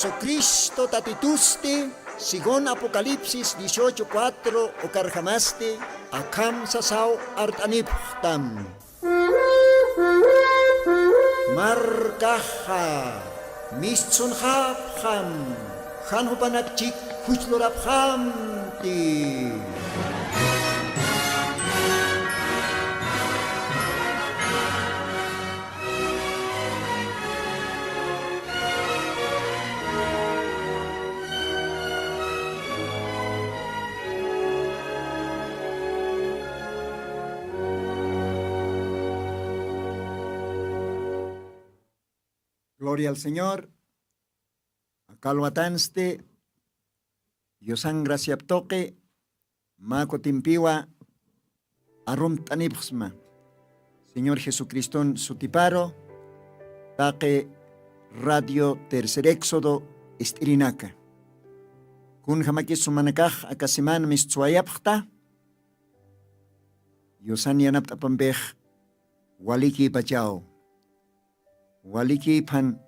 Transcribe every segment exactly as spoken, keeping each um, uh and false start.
Jesucristo Tatitusti, según Apocalipsis dieciocho cuatro ukarjamasti, akham sasaw art'anipxtam. Markaxa mistsunxapxam, jan jupanakchik juchlurapxamti. Gloria al Señor. Aka alwatansti Diosan graciap tuqi mä kutimpiwa arumt'anipxsma Señor Jesucriston sutiparu taqi Radio Tercer Éxodo ist'irinaka. Kunjamakis jumanakax aka semana mistsuwayapxta, Diosan yanapt'apampix walikïpachaw. Walikïpan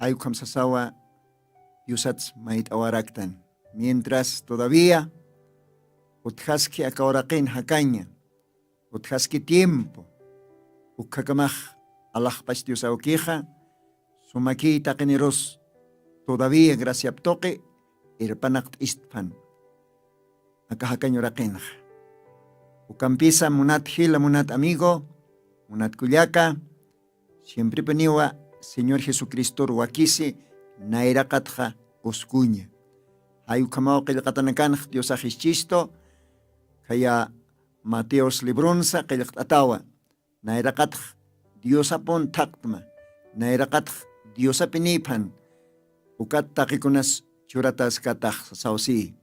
jay ukham sasawa Diosats mayt'awaraktan. Mientras todavía utjaski aka uraqin jakaña, utjaski tiempo, ukkhakamax alaxpach Dios awkixa, sumakï taqinirus todavía graciap tuqi irpanaqt'istpan aka jakañ uraqinxa. Ukampisa munat jila, munat amigo, munat kullaka, siemprepuniwa Señor Jesucristor wakisi nayraqatxa uskuña. Jay ukhamaw qillqatanakanx Diosax jisch'istu, khaya Mateos libronsa qillqt'atawa, nayraqatx Diosapun thaqtma, nayraqatx Diosapinïphan, ukat taqikunas churataskatax sawsï.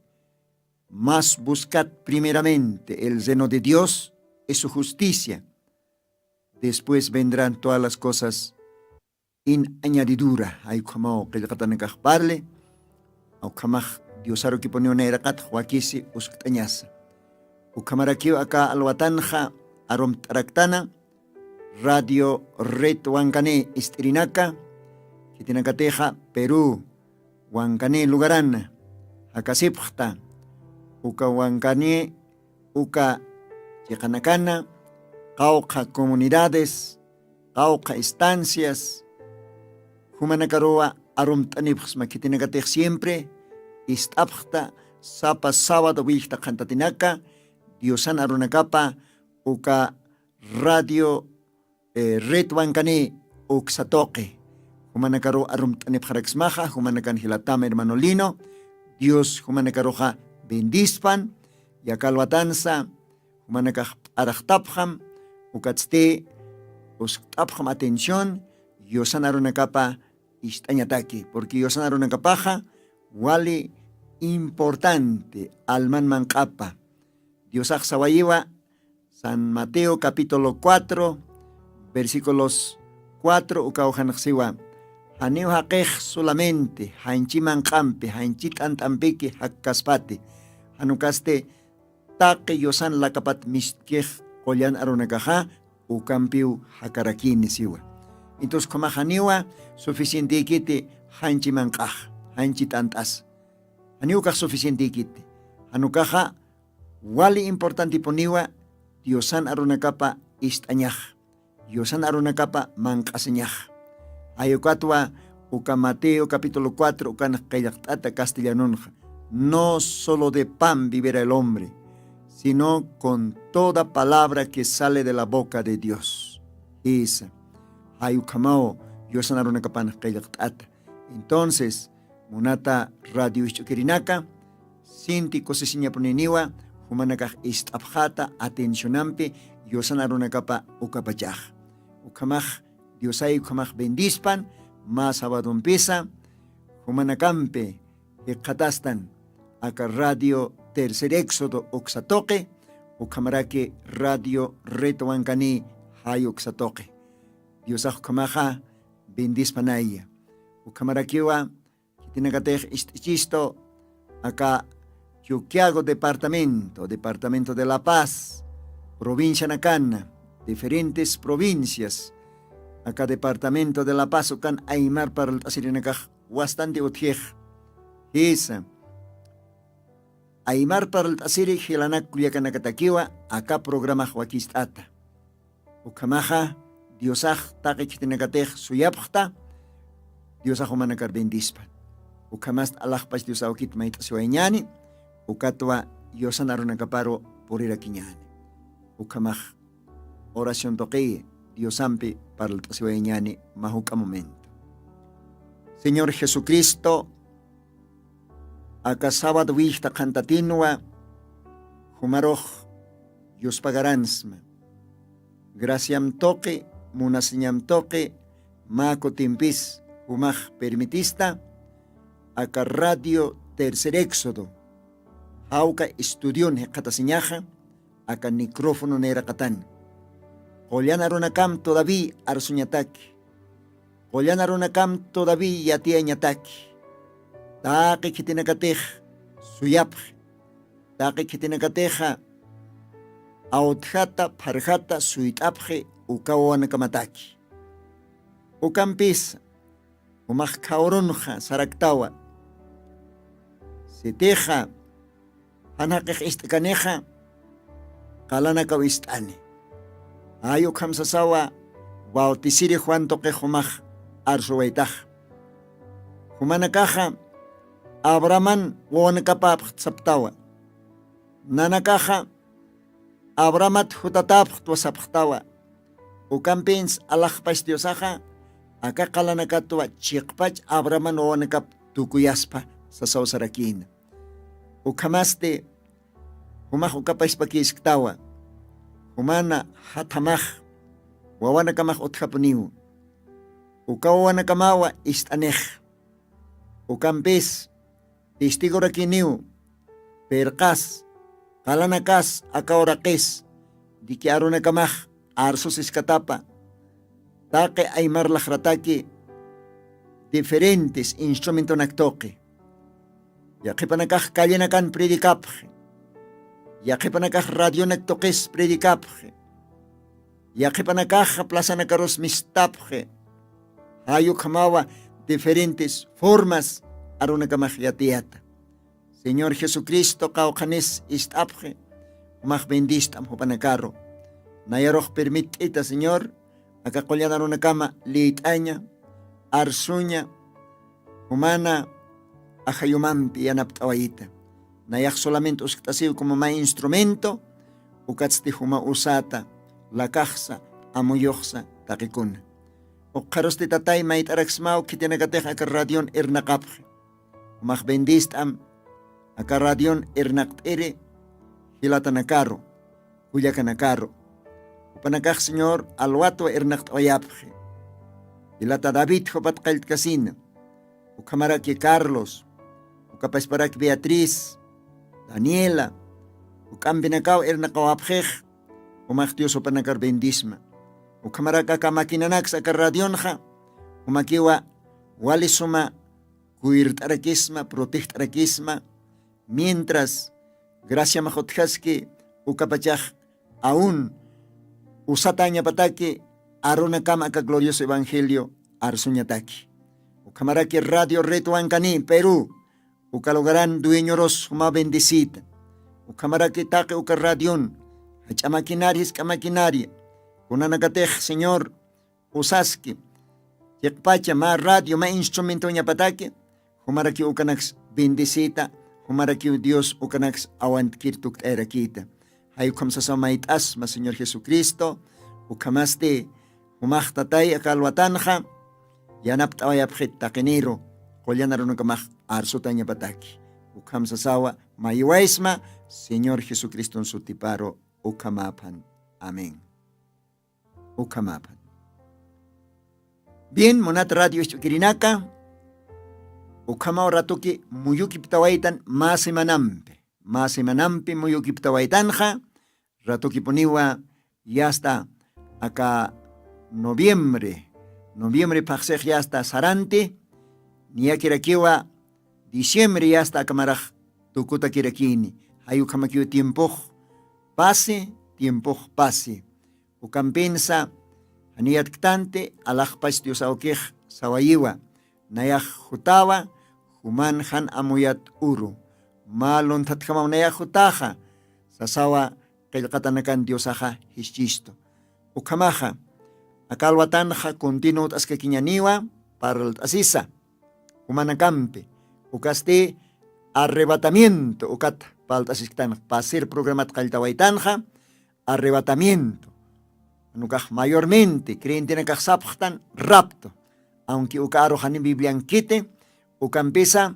Mas buscad primeramente el reino de Dios y su justicia, después vendrán todas las cosas in añadidura. Jay ukhamaw qillqatanakax parli, ukhamax Diosarukipuniw nayraqatx wakisi uskt'añasa. Ukhamarakiw aka alwatanxa arumt'araktana Radio Red Wankani ist'irinaka, khitinakatixa Perú, Wankani lugarana jakasipxta, uka Wankani uka chiqanakana, qawqha comunidades, qawqha estancias, jumanakaruwa arumt'anipxsma. Khitinakatix siempre ist'apxta sapa sábado willkta qhantatinaka, Diosan arunakapa uka radio, eh, Red Wankani uksa tuqi. Jumanakaruw arumt'anipxaraksmaxa, jumanakan jilatama hermano Lino, Dios jumanakaruxa bendispan, yaka alwatansa jumanakax p'araxtapxam, ukatsti uskt'apxam atención, Diosan arunakapa ist'añataki, porque Diosan arunakapaxa wali importante alman manq'apa. Diosax sawayiwa San Mateo capítulo cuatro, versículos cuatro, ukaw janxsiwa: Janiw jaqix solamente janchi manq'ampi, janchi t'ant'ampiki jakkaspati, jan ukasti taqi yusan lakapat mistkix qullan arunakaxa ukampiw jakarakini siwa. Entonces, ukhamax janiwa suficienteykiti janchi manq'ax, janchi t'ant'as. Janiw ukax suficienteykiti. Jan ukaxa wali importantipuniwa Diosan arunakapa ist'añax, Diosan arunakapa manq'asiñax. Jay ukatwa uka Mateo capítulo cuatro ukan qillqt'ata castellanonxa: No solo de pan vivirá el hombre, sino con toda palabra que sale de la boca de Dios, jisa. Jay ukhamaw Diosan arunakapan qillqt'ata. Entonces, munata radio isch'ukirinaka, sinti kusisiñapuniniwa jumanakax ist'apxata atencionampi Diosan arunakapa ukapachax. Ukhamax Diosay ukhamax bendispan, mä sabadompisa jumanakampi jikxatastan aka Radio Tercer Éxodo uksa tuqi, ukhamaraki Radio Red Wankani jay uksa tuqi. Diosax ukhamaxa bendispanaya. Ukhamarakiwa khitinakatix ist'ichistu aka Chuquiago departamento, departamento de La Paz, provincianakana, diferentes provincias, aka departamento de La Paz ukan aymar parlt'asirinakax wastanti utjix. Jisa, aymar parlt'asiri jilanak kullakanakatakiwa aka programax wakist'ata. Ukhamaxa diosax taqi khitinakatix suyapxta. Diosax umanakar bendispa. Ukhamasta alaxpach diosawkit mayt'asiwayñani. Ukatwa diosan arunakaparu purirakiñani. Ukhamax oración tuqiy diosampi parlt'asiwayñani. Majuk'a momento. Señor jesucristo, aka sabat wiyjta qhantatinwa jumarux yuspagaransma. Graciam tuqi, munasiñam tuqi mä kutimpis jumax permitista aka radio tercer éxodo jawka estudion jiqatasiñaxa aka nicrófono nayraqatan. Qullan arunakam todavía arsuñataki. Qullan arunakam todavía yatiyañataki. Taqi khitinakatix suyapxi. Taqi khitinakatixa awtjata pharjata suyt'apxi uka wawanakamataki. Ukampisa jumax khawrunxa saraktawa. Sitixa jan jaqix ist'kanixa qalanakaw ist'ani. Ay ukham sasawa bautisiri juan tuqix jumax arsuwaytax. Jumanakaxa abrahaman wawanakapapxt saptawa. Nanakaxa abrahamat jutatapxtwa sapxtawa. Ukampins alaxpach diosaxa aka qalanakatwa chiqpach abrahaman wawanakap tukuyaspa sasaw sarakïna. Ukhamasti jumax ukapaspakisktawa. Jumana jathamax wawanakamax utjapuniw. Uka wawanakamawa ist'anix. Ukampis testigorakiniw. Pirqas qalanakas aka uraqis diki arunakamax arsusiskatapa taqi aymar laqrataki diferentes instrumentonak tuqi. Yaqhipanakax callinakan predicapxi. Yaqhipanakax radionak tuqis predicapxi. Yaqhipanakax plazanakarus mistapxi. Jay ukhamawa diferentes formas arunakamax yatiyata. Señor jesucristo qawqhanis ist'apxi. Jumax bendist'am jupanakaru. Nayarux permitt'ita señor aka qullan arunakama liyt'aña arsuña jumana ajayumampi yanapt'awayita. Nayax solament uskt'asiw como mä instrumento. Ukatsti juma usata lakaxsa amuyuxsa taqikuna. Ukxarusti tatay mayt'araksmaw khitinakatix aka radion irnaqapxi. Jumax bendist'am aka radion irnaqt'iri jilatanakaru kullakanakaru. Jupanakax señor alwatwa irnaqt'awayapxi. Jilata david jupat qalltkasina. Ukhamaraki carlos, ukapasparaki beatriz, daniela, uk'ampinakaw irnaqawapxix. Jumax dios jupanakar bendisma. Ukhamaraki aka makinanaksa aka radionxa jumakiwa wali suma kuyrt'arakisma protejt'arakisma. Mientras graciamax utjaski ukapachax aun usatañapataki arunakama aka glorioso evangelio arsuñataki. Ukhamaraki radio retwankani perú uka lugaran dueñorus juma bendecita. Ukhamaraki taqi uka radion jach'a maquinaria jisk'a maquinaria kunanakatix señor usaski chiqpacha mä radio mä instrumentoñapataki. Jumarakiw ukanaks bendecita. Jumarakiw dios ukanaks awantkir tukt'ayarakïta. Jay ukham sasaw mayt'asma señor jesucristo. Ukhamasti jumax tatay aka alwatanxa yanapt'awayapxit taqiniru qullan arunakamax arsutañapataki. Ukham sasawa mayiwaysma señor jesucriston sutiparu. Ukhamaphan. Amén. Ukhamaphan. Bien munat radio isch'ukirinaka, ukhamaw ratuki muyukiptawaytan mä semanampi. Mä semanampi muyukiptawaytanxa ratukipuniwa yasta aka noviembre noviembre phaxsix yasta saranti. Niyakirakiwa diciembre yasta akamarax tukutakirakini. Jay ukhamakiw tiempux pasi tiempux pasi. Ukampinsa janiyatktanti alaxpach diosawkix sawayiwa. nayax jutawa, juman jan amuyat uru. Mä lunthatjamaw nayax jutaxa, sasawa qillqatanakan Diosaxa jischistu. Ukhamaxa, aka alwatanxa continuo ut'askakiñaniwa parlt'asisa jumanakampi. Ukasti arrebatamiento ukat parlt'asisktan, pasir programat qalltawaytanxa, arrebatamiento. Ukax mayormente creyentenakax sapxtan rapto, aunque uka arux jani Bibliankiti. Ukampisa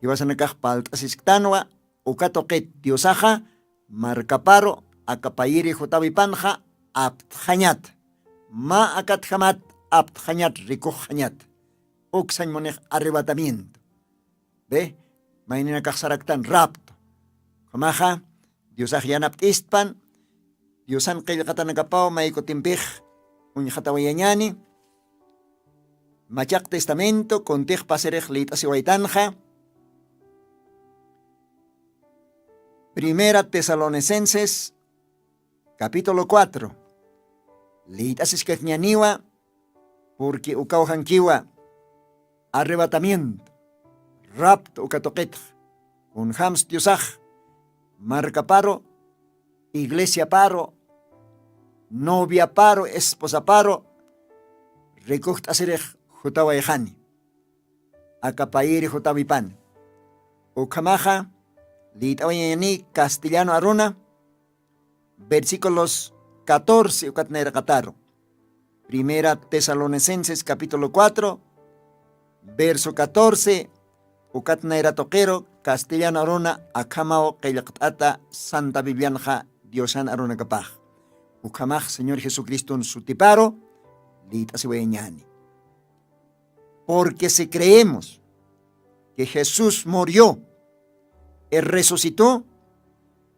jiwasanakax parlt'asisktanwa, uka tuqit Diosaxa markaparu aka payiri jutawipanxa aptxañat, mä akatjamat aptxañat, rikuxxañat. Uksañ munix arrebatamiento. Ve, mayninakax saraktan rapto. Ukhamaxa, Diosax yanapt'istpan, Diosan qillqatanakapaw maykutimpix uñxatawayañani. Machaq Testamento kuntix pasirix lït'asiwaytanxa, Primera Tesalonicenses capítulo cuatro. Lït'asiskatñaniwa, porque ukawjankiwa arrebatamiento, rapto uka tuqitx, kunjams Diosax markaparu, iglesiaparu, noviaparu, esposaparu rikujt'asirix jutawayxani, aka payiri jutawipan. Ukhamaxa, lït'awayañani castellano aruna, versículos catorce ukat nayraqataru. Primera Tesalonicenses capítulo cuatro, verso catorce, ukat nayra tuqiru castellano aruna akhamaw qillqt'ata Santa Biblianxa Diosan arunakapax. Ukhamax Señor Jesucriston sutiparu lït'asiwayañani. Porque si creemos que Jesús murió y resucitó,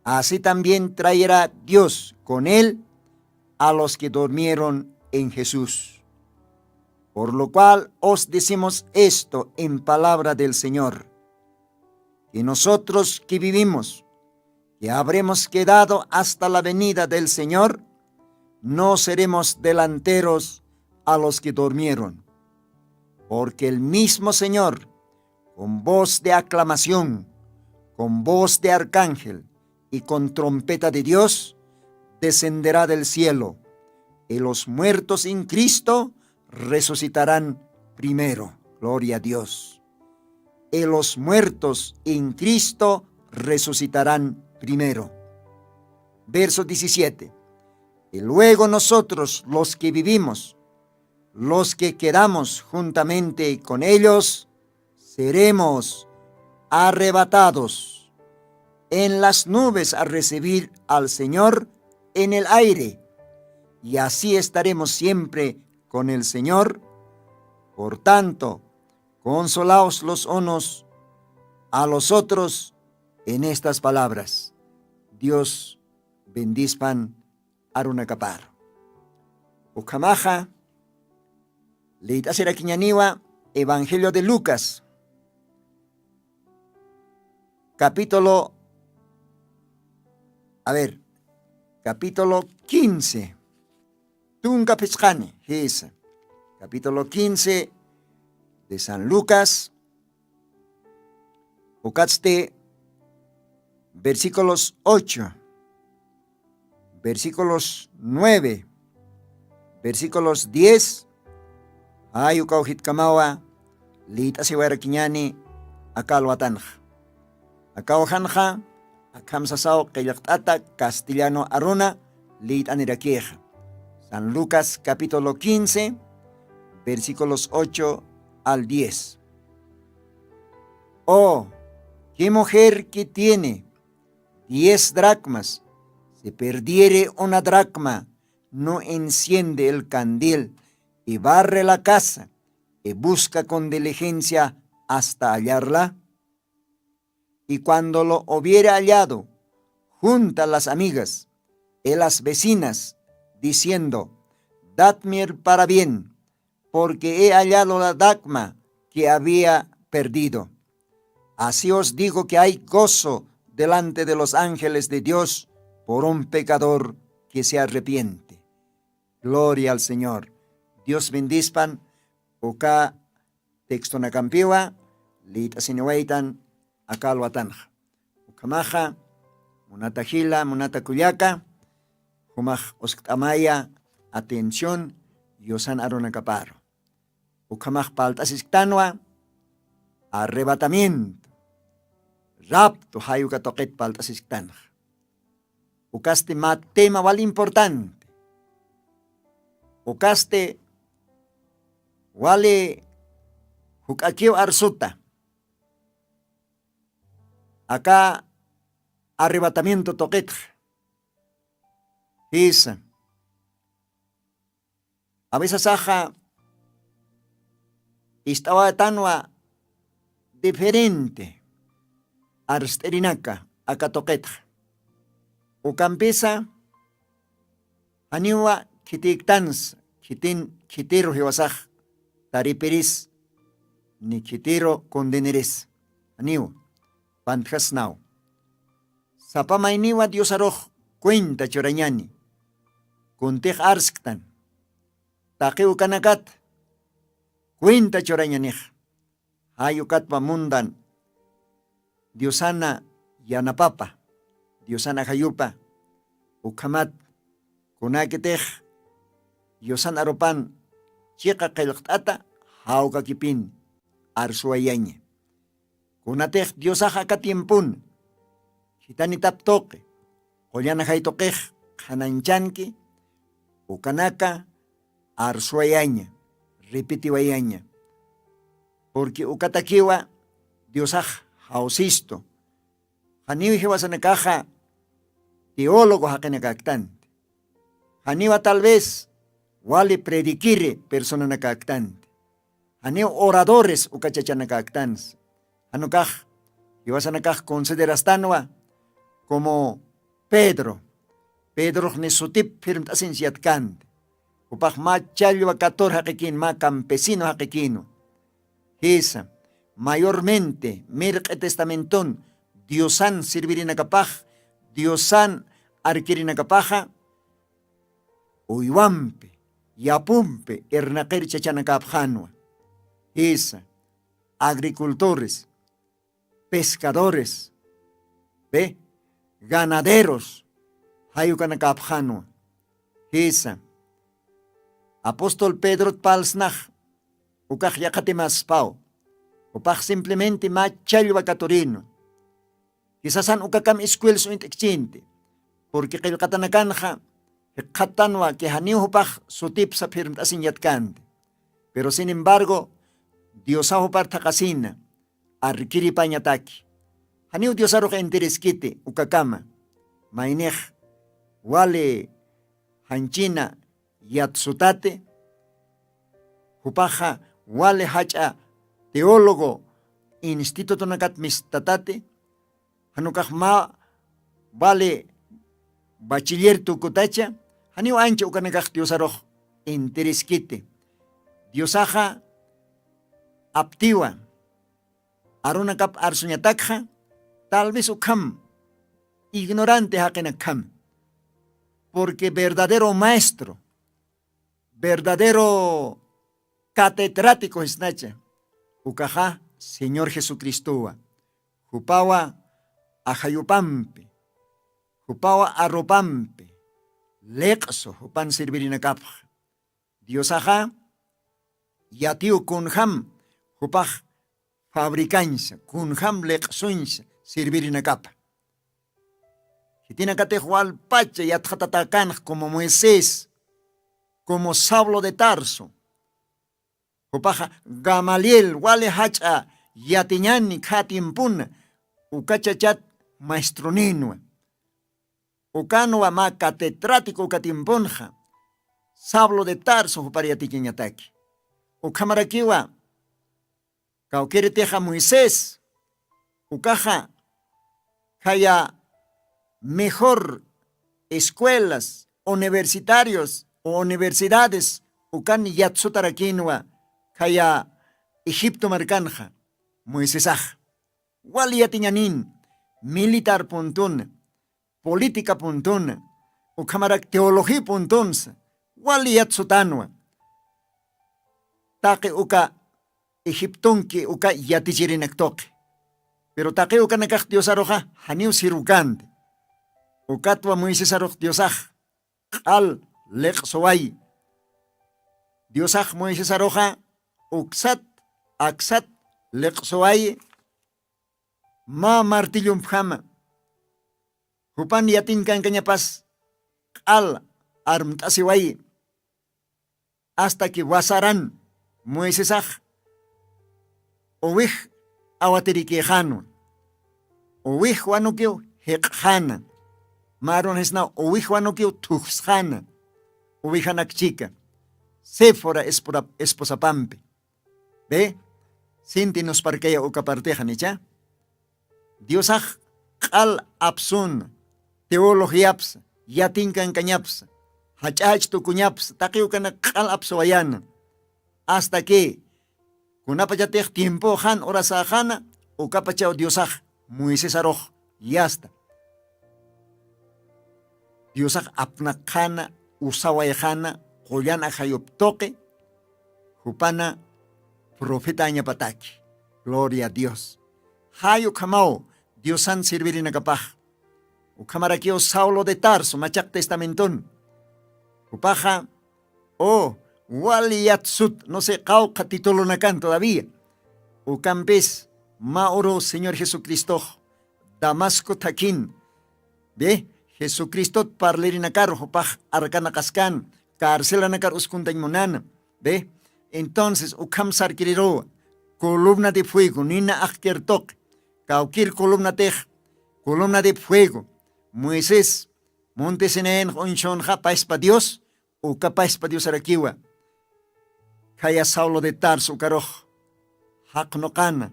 así también traerá Dios con él a los que durmieron en Jesús. Por lo cual os decimos esto en palabra del Señor, que nosotros que vivimos, que habremos quedado hasta la venida del Señor, no seremos delanteros a los que durmieron. Porque el mismo Señor, con voz de aclamación, con voz de arcángel y con trompeta de Dios, descenderá del cielo, y los muertos en Cristo resucitarán primero. Gloria a Dios. Y los muertos en Cristo resucitarán primero. Verso diecisiete. Y luego nosotros, los que vivimos, los que quedamos juntamente con ellos, seremos arrebatados en las nubes a recibir al Señor en el aire. Y así estaremos siempre con el Señor. Por tanto, consolaos los unos a los otros en estas palabras. Dios bendispan arunakapar. Ukhamaxa, lït'asirakiñaniwa Evangelio de Lucas, capítulo, a ver, capítulo quince. Tunka phisqani, jisa. Capítulo quince de San Lucas, ukatsti versículos ocho, versículos nueve, versículos diez, jay ukaw jitkamawa lït'asiwayarakiñani aka alwatanxa. Akaw janxa, akham sasaw qillqt'ata castellano aruna lït'anirakixa. San Lucas capítulo quince, versículos ocho al diez. Oh, ¿qué mujer que tiene diez dracmas, si perdiere una dracma, no enciende el candil y barre la casa y busca con diligencia hasta hallarla? Y cuando lo hubiere hallado, junta las amigas y las vecinas, diciendo: "Dadme el parabién, porque he hallado la dracma que había perdido". Así os digo que hay gozo delante de los ángeles de Dios por un pecador que se arrepiente. Gloria al Señor. Dios bendispan uka textonakampiwa lït'asiniwaytan aka alwatanxa. Ukhamaxa munata jila munata kullaka, jumax uskt'amaya atención yusan arunakaparu. Ukhamax palt'asisktanwa arrebatamiento, rapto jayuka tuqit palt'asisktanxa. Ukasti mä tema wali importante. Ukasti wali juk'akiw arsuta aka arrebatamiento tuqitxa. Jisa, avisasaxa ist'awatanwa diferente arst'irinaka aka tuqitxa. Ukampisa janiwa khitiktansa khitin khitiru jiwasax taripiris ni khitiru kundiniris. Janiwa pantjasnaw. Sapa mayniwa diosarux cuenta churañani. Kuntix arsktan taqi ukanakat cuenta churañanix. Jay ukatpa mundan diosana yanapapa diosana jayupa. Ukhamat kunakitix yusan arupan chiqa qillqt'ata jawkakipin arsuwayaña. Kunatix diosax aka tiempun jitanitap tuqi qullana jay tuqix qhanañchanki ukanaka arsuwayaña repitiwayaña. Purqui ukatakiwa diosax jawsistu. Janiw jiwasanakaxa teólogo jaqinakaktanti. Janiwa tal vez wali predikiri personanakaktanti. Janiw oradores ukachachanakaktansi. Janukax jiwasanakax considerastanwa como pedro. Pedroxni sutip firmt'asinsi yatkanti. Jupax mä challwa katur jaqikin mä campesino jaqikinwa. Jisa, mayormente mirq'i testamentun diosan sirvirinakapax diosan arkirinakapaxa uywampi yapumpi irnaqir chachanakapxanwa. Jisa, agricultores, pescadores, be ganaderos jayukanakapxanwa. Jisa, apóstol pedrot palsnax ukax yaqatimaspaw. Upax simplemente mä challwa katurinwa. Kisasan ukakam iskuel suñt'ikchinti purqui qillqatanakanxa jikxattanwa ki janiw jupax sutipsa phirmt'asiñatkanti. Pero sin embargo diosaw jupar thaqasina arkiripañataki. Janiw diosarux interiskiti ukakama maynix wali janchina yatsutati. Jupaxa wali jach'a teólogo institutonakat mistatati. Janukax mä wali bachiller tukutacha. Janiw ancha ukanakax diosarux interiskiti. Diosaxa aptiwa arunakap arsuñatakxa tal vez ukham ignorante jaqinakkham. Purqui verdadero maestro verdadero catedrático jisnacha ukaxa señor jesucristowa. Jupawa ajayupampi jupawa arropampi liq'su jupan sirvirinakapxa. Diosaxa yatiw kunjam jupax fabrikansa kunjam liq'sunsa sirvirinakapa. Khitinakatix walpacha yatxatatäkanx como moisés, como saulo de tarso, jupaxa gamaliel wali jach'a yatiñani kha tiempuna ukachachat maestroninwa. Ukanwa mä catedrático uka tiemponxa saulo de tarso jupar yatichañataki. Ukhamarakiwa kawkiritixa moisés ukaxa khaya mejor escuelas universitarios o universidades ukan yatsutarakinwa khaya egipto markanxa. Moisesax wali yatiñanin militar puntuna política puntuna ukhamarak teologiya puntunsa wali yatsutanwa. Taqi uka Egiptonki uka yatichirinaktuqi. Pero taqi ukanakax diosaruxa janiw sirwkanti. Ukatwa moisesarux diosax q'al liq'suwayi. Diosax moisesaruxa uksat aksat liq'suwayi. Mä martillumpjama jupan yatinkankañapas q'al armt'asiwayi. Asta ki wasaran moisesax uwix awatirikixanwa. Uwix wanukiw jiq'xana. Mä arunxisnaw uwix wanukiw thujsxana. Uwixanak chika sefora esposapampi. Be sinti nusparkaya uka partixa nicha. Diosax q'al apsuna teologiapsa yatinkankañapsa jach'ach'tukuñapsa taqiwkanak q'al apsuwayana. Asta ki kunapachatix tiempo jan urasaxana ukapachaw diosax moisesarux yasta. Diosax apnaqxana usawayxana qullan ajayup tuqi jupana profetañapataki. Gloria a dios. Jay ukhamaw diosan servirinakapax. Ukhamarakiw saulo de tarso machaq testamentun jupaxa o wali yatsut no se qawqha titulunakan todavía. Ukampis mä uru señor jesucristox damasco thakhin. Be jesucristot parlirinakaru jupax arkanaqaskan carcelanakar uskuntañ munana. Be entonces ukham sarkiriruwa columna de fuego nina aqkir tuqi. Kawkir columnatix columna de fuego moisés monte sinainx uñchunxa paspa dios. Uka paspa diosarakiwa khaya saulo de tarso ukarux jaqnuqana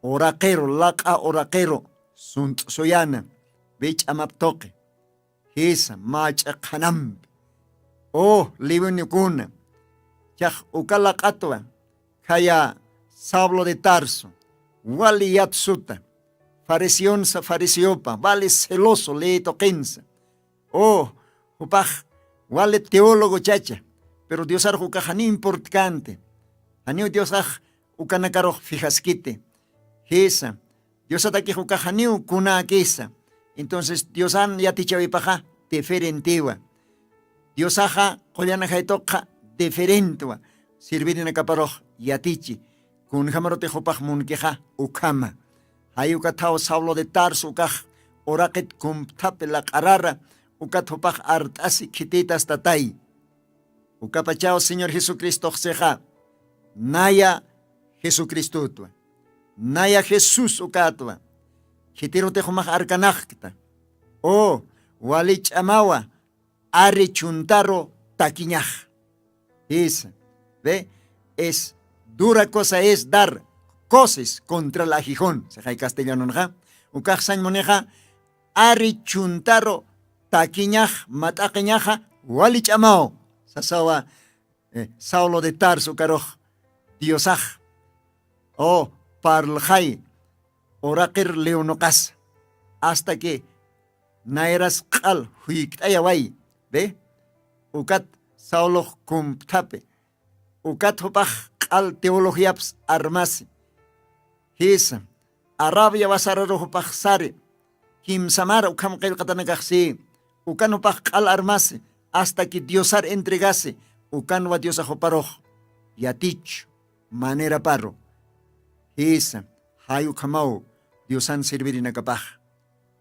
uraqiru laq'a uraqiru sunt'suyana bich'amap tuqi jisa mach'a qhanampi. Uh liwinikuna chax uka laq'atwa khaya saulo de tarso wali yatsuta fariseonsa fariseopa wali celoso ley tuqinsa. Oh jupax wali teólogo chacha. Pero diosarux ukax janiw importkanti. Janiw diosax ukanakarux fijaskiti. Jisa diosatakix ukax janiw kunäkisa. Entonces diosan yatichawipaxa diferentiwa. Diosaxa qullanajaytuqxa diferentwa. Sirvirinakaparux yatichi kunjamarutix jupax munkixa ukhama. Jay ukathaw saulo de tarso ukax uraqit kumpthapi laq'arara ukat jupax art'asi khititas tatay. Ukapachaw señor jesucristoxsixa naya jesucristutwa. Naya jesús ukatwa khitirutix jumax arkanaqkta. U wali ch'amawa ari chuntaru takiñax. Jisa ve es dura cosa es dar coces contra la ajijun sixay castellanunxa. Ukax sañ munixa ari chuntaru takiñax mat'aqiñaxa wali ch'amaw sasawa. Saulo de tarso ukarux diosax u parlxay uraqir leonuqasa asta que nayras q'al juykt'ayaway. Ve ukat saulox kumpthapi ukat jupax q'al teologiaps armasi. Jisa arabia wasararu jupax sari kimsamara ukham qillqatanakaxsi ukan jupax q'al armasi asta que diosar entregasi ukanwa diosax juparux yatichu maneraparu. Jisa jay ukhamaw diosan servirinakapax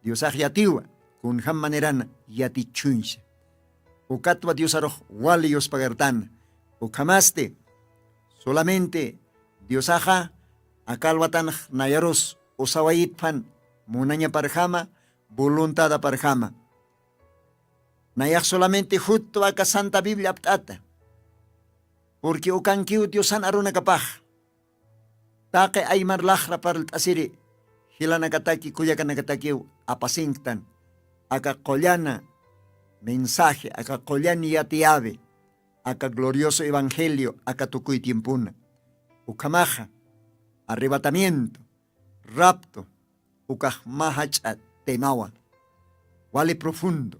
diosax yatiwa kunjam maneran yatichunsa. Ukatwa diosarux wali yuspagartan ukhamasti solamente diosaxa akalwatanx nayarus usawayitphan munañaparjama voluntadaparjama. Nayax solamente jutwa aka santa biblia apt'ata purqui ukankiw diosan arunakapax. Taqi aymar laxra parlt'asiri jilanakataki kullakanakatakiw apasinktan aka qullana mensaje aka qullani yatiyawi aka glorioso evangelio aka tukuy tiempuna. Ukhamaxa arrebatamiento rapto ukax mä jach'a temawa wali profundo.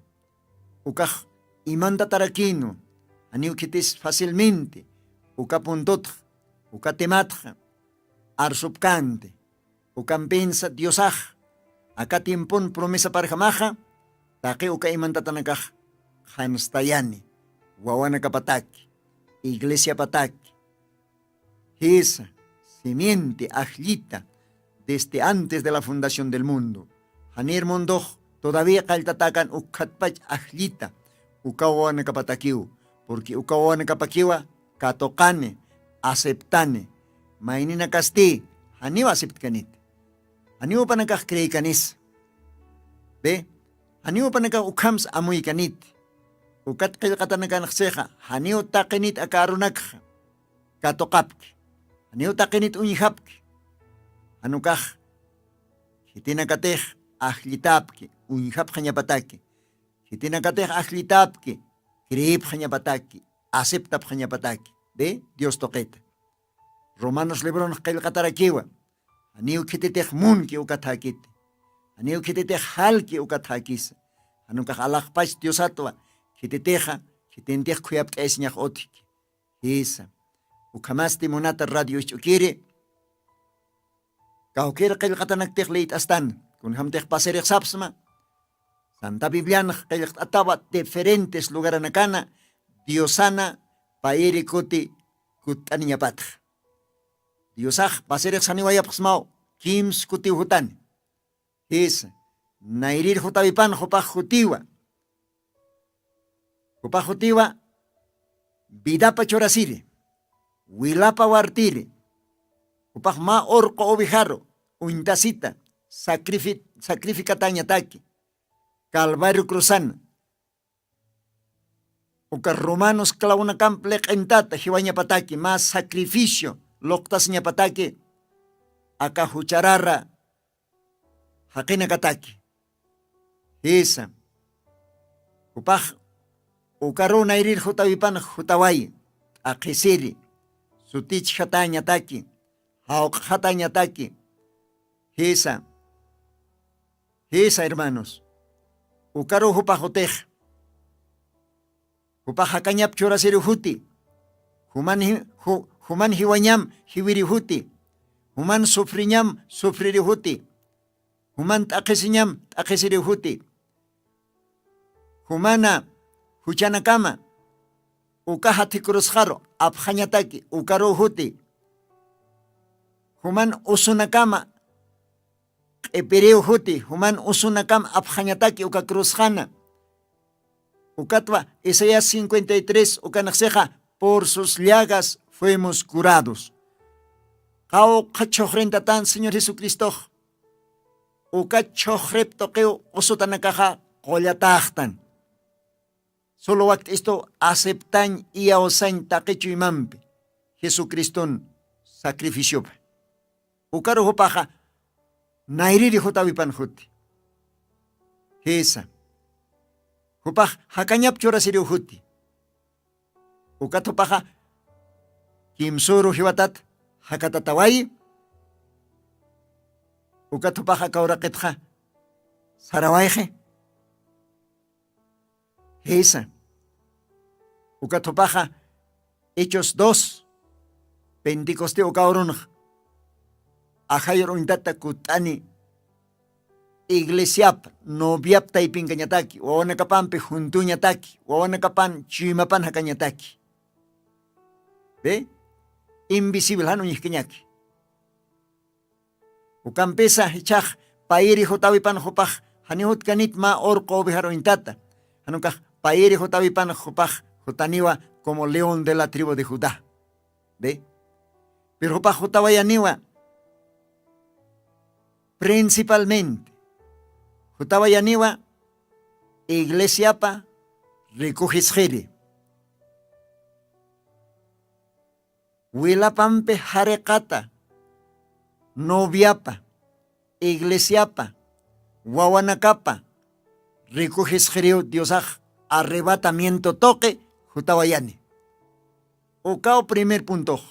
Ukax imantatarakinwa janiw khitis facilmente uka puntutx Uka timatxa arsupkänti. Ukampinsa diosax aka tiempon promesaparjamaxa taqi uka imantatanakax qhanstayani, wawanakapataki, iglesiapataki. Jisa, simiente ajllita desde antes de la fundación del mundo. Janir mundox todavía qalltatakan ukkhatpach ajllita uka wawanakapatakiw. Purqui uka wawanakapakiwa katuqani, aceptani. Mayninakasti janiw aceptkanit. Janiw panakax creykanis. Be, janiw panakax ukhams amuykanit. Ukat qillqatanakanxsixa janiw taqinit aka arunakxa katuqapki. Janiw taqinit uñjapki. Janukax khitinakatix ajllitapki uñjapxañapataki. Khitinakatix ajllitapki creepxañapataki, aceptapxañapataki. Be, dios tuqita romanos libronx qillqatarakiwa. Janiw khititix munki uka thäkiti. Janiw khititix jalki uka thäkisa. Janukax alaqpach diosatwa khititixa khitintix khuyapt'ayasiñax utjki. Jisa. Ukhamasti munata radio isch'ukiri kawkir qillqatanaktix liyt'astan. Kunjamtix pasirix sapsma santa biblianx qillqt'atawa diferentes lugaranakana diosana payiri kuti kutt'aniñapatxa. Diosax pasirix saniwayapxsmaw kimsa kutiw jutani. Jisa. Nayrir jutawipan jupax jutiwa. Jupax jutiwa vidapa churasiri, wilapa wartiri. Jupax mä urqu ovejaru uñtasita sacrifi- sacrificatañataki calvario cruzana. Uka romanos clavonakamp liq'intata jiwañapataki mä sacrificio luqtasiñapataki aka jucharara jaqinakataki. Jisa. Jupax ukaruw nayrir jutawipan jutaway t'aqhisiri sutichjatañataki, jawq'xatañataki. Jisa. Jisa hermanos. Ukaruw jupax jutix jupax jakañap churasiriw juti. Juman jiwañam jiwiriw juti. Juman sufriñam sufririw juti. Juman t'aqhisiñam t'aqhisiriw juti. Jumana juchanakama uka jathikurusxaru apxañataki ukaruw juti. Juman usunakama q'ipiriw juti juman usunakam apxañataki uka cruzxana. Ukatwa isaías cincuenta y tres ukanxsixa por sus llagas fuimos curados. Qawqha chhuxrintatan señor jesucristox uka chhuxrip tuqiw usutanakaxa qullataxtan. Sulu wakt'istu aceptañ iyawsañ taqi chuymampi jesucriston sacrificiopa. Ukaru jupaxa nayriri jutawipan juti. Jisa. Jupax jakañap churasiriw juti. Ukat jupaxa kimsuru jiwatat jakatatawayi. Ukat jupaxa kawraqitxa sarawayxi. Jisa. Ukat jupaxa hechos dos, pentecoste uka urunx ajayur uñtata kutt'ani iglesiap noviap taypinkañataki wawanakapampi juntuñataki wawanakapan chuymapan jakañataki. Be, invisible jan uñjkañaki. Ukampisa jichhax payiri jutawipan jupax jani jutkanit mä urqu ovejar uñtata. Janukax payiri jutawipan jupax jutaniwa como león de la tribu de judá. Be, pero jupax jutawayaniwa principalmente jutawayaniwa iglesiapa rikujisxiri. Wilapampi jariqata noviapa iglesiapa wawanakapa rikujisxiriw diosax arrebatamiento tuqi jutawayani. Ukaw primer puntox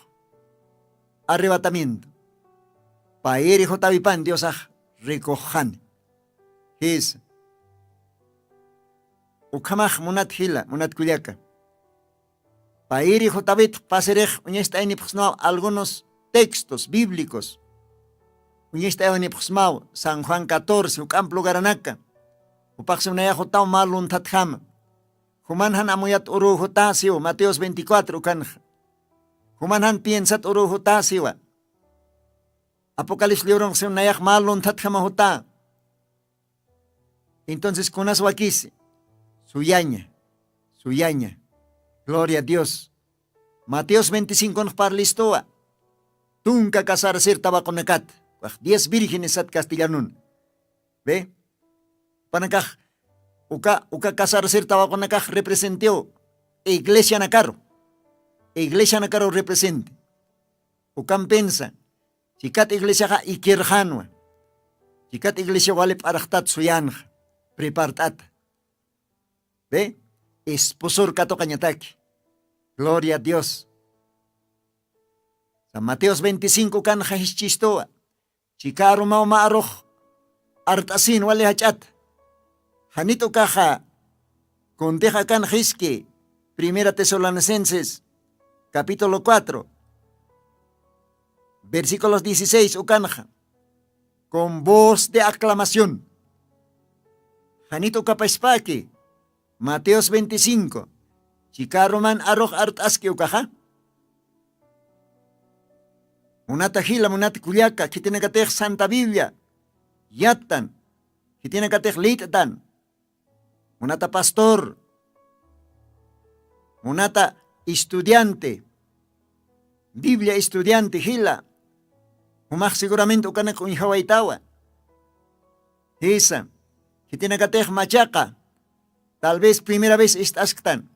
arrebatamiento payiri jutawipan diosax rikuxxani. Jisa. Ukhamax munat jila munat kullaka Payri jutawit pasirix uñast'aynipxsmaw algunos textos bíblicos. Uñast'aywanipxsmaw san juan catorce uk'amp lugaranaka. Upaxsiw nayax jutaw mä lunthatjama. Juman jan amuyat uruw juta siw mateos veinticuatro ukanxa. Juman jan piensat uruw juta siwa. Apocalipsis libronxsiw nayax mä lunthatjama juta. Entonces kunas wakisi? Suyaña, suyaña. Gloria a dios. Mateos veinticinconx parlistuwa. Tunka casarasir tawaqunakat, wax diez vírgenes sat castellanun. Ve? Panakax uka uka casarasir tawaqunakax representiw iglesianakaru. Iglesianakaru representi. Ukampinsa chikat iglesiaxa ikirxanwa. Chikat iglesia wali p'araxtat suyanxa prepart'ata. Ve? Esposor katuqañataki. Gloria a dios. San mateos veinticinco kanxa jischistuwa. Chikarumaw ma arux art'asin wali jach'ata. Janit ukaxa kuntix akan xiski primera tesalonicenses capítulo cuatro versículos dieciséis ukanxa con voz de aclamación. Janit ukapaspaki mateos veinticinco chikaruman arux art'aski ukaxa. Munata jila munata kullaka khitinakatix santa biblia yattan khitinakatix lit'tan munata pastor munata estudiante biblia estudiante jila jumax seguramente ukanak uñjawaytawa. Jisa khitinakatix machaqa tal vez primera vez ist'asktan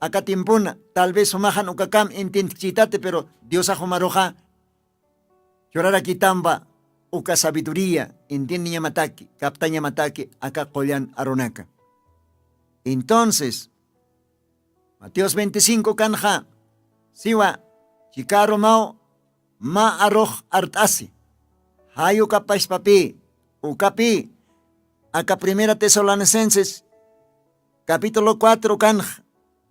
aka timpuna tal vez jumaxan ukakam entiendkchitati pero diosax jumaruxa churarakitampa uka sabiduría entiendeñamataki kaptañamataki aka qullan arunaka. Entonces mateos veinticinco kanxa siwa chikarumaw ma arux art'asi. Jay ukapaspapi ukapi aka primera tesalonicenses capítulo cuatro ukanx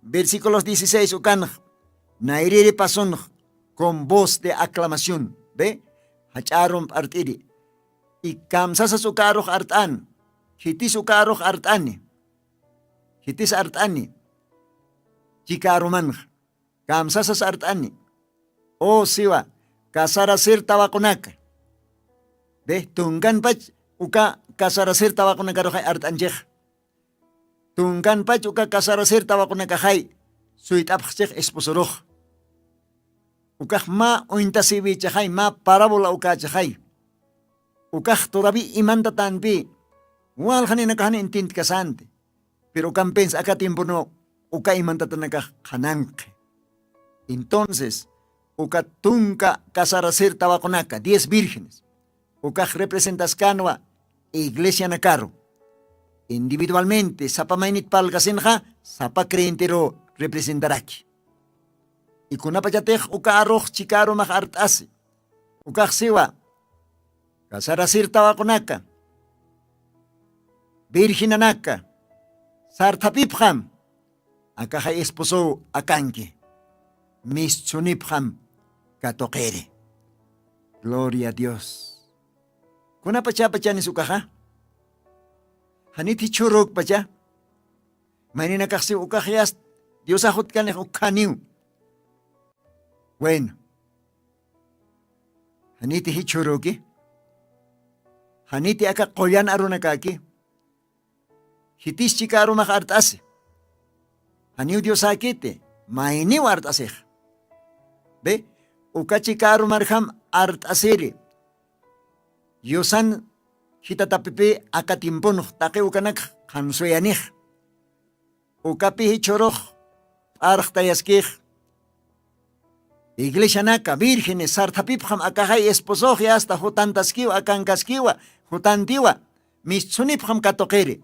versículos dieciséis ukanx nayriri pasunx con voz de aclamación ve jach'arum p'art'iri. Y kamsasas uka arux art'an khitis uka arux art'ani khitis art'ani chika arumanx kamsasas art'ani. O siwa casarasir tawaqunaka. Ve tunkanpach uka casarasir tawaqunakaruxay art'anchix. Tunkanpach uka casarasir tawaqunakaxay suyt'apxchix esposorux. Ukax mä uñtasïwichaxay mä parábola ukächaxay. Ukax todaví imantatanpi walxaninakaxan intinti kasanti. Pero ukampins aka tiemponaw uka imantatanakax qhananqhi. Entonces uka tunka casarasir tawaqunaka diez vírgenes ukax representaskanwa iglesianakaru. Individualmente sapa maynit parlkasinxa sapa creyenteru representaraki. Y kunapachatix uka arux chikarumax art'asi ukax siwa casarasir tawaqunaka virgenanaka sarthapipxam akaxay esposow akanki. Mischhunipxam katuqiri. Gloria a dios. Kunapachäpachanis ukaxa janit jichhürükpacha mayninakaxsiw ukaxyast diosax utkanix ukhaniw. Bueno, janiti jichhürüki janiti aka qullan arunakäki jitis chika arumax art'asi. Janiw diosäkiti mayniw art'asix. Bi uka chika arumarjam art'asiri. Yusan jitatapipï aka tiemponx taqi ukanakx qhansuyanix. Ukapi jichhürux p'arxtayaskix iglesianaka vírgenes sarthapipxam akaxay esposoxya asta jutantaskiwa akankaskiwa jutantiwa. Misthunipxam katuqiri.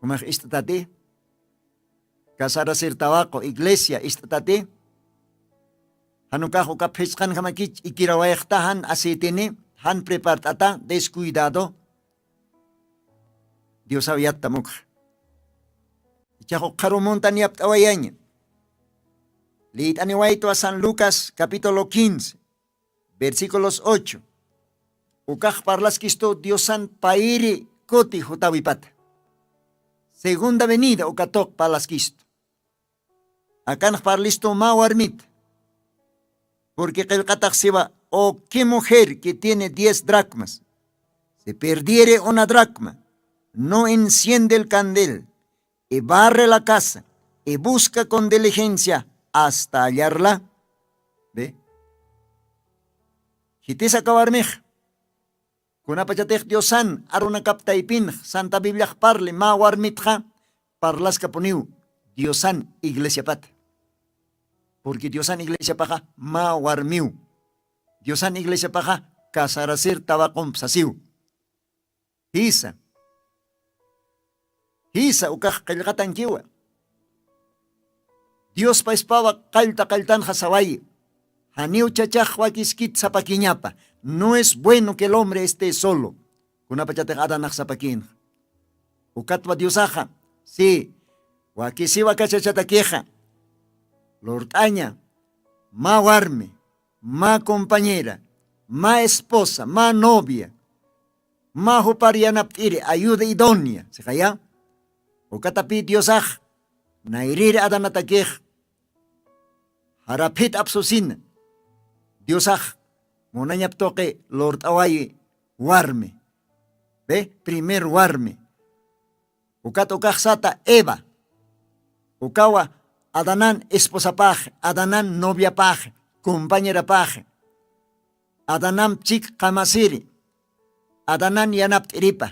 Jumax ist'atati casarasir tawaqu iglesia ist'atati. Janukax uka phichqanjamakich ikirawayxta jan aceiteni jan prepart'ata descuidado. Diosaw yattam ukxa. Chax ukxarumuntan yapt'awayaña. Liyt'aniwaytwa san lucas capítulo quince, versículos ocho. Ukax parlaskistu diosan payri kuti jutawipata. Segunda venida ukatuq parlaskistu. Akanx parlistu mä warmita. Purqui qillqatax siwa, o qué mujer que tiene diez dracmas, si perdiere una dracma, no enciende el candel y barre la casa y busca con diligencia hasta hallarla. Be, jitisa kawarmix. Kunapachatix diosan arunakap taypinx santa bibliax parli mä warmitxa, parlaskapuniw diosan iglesiapata. Purqui diosan iglesiapaxa mä warmiw. Diosan iglesiapaxa casarasir tawaqump sasiw. Jisa. Jisa ukax qillqatankiwa. Diospa ispawa qallta qalltanxa sawayi. Janiw chachax wakiskit sapakiñapa. No es bueno que el hombre este solo. Kunapachatix adanax sapakinxa. Ukatwa diosaxa si wakisiwa kachachatakixa, lurt'aña mä warmi, mä compañera, mä esposa, mä novia, mä jupar yanapt'iri ayuda idonia sixaya. Ukatapi diosax nayriri adanatakix jaraphit apsusina. Diosax munañap tuqi lurt'awayi warmi. Be, primer warmi. Ukat ukaxsata eva. Ukawa adanan esposapaxi, adanan noviapaxi, compañerapaxi, adanamp chik qamasiri, adanan yanapt'iripa.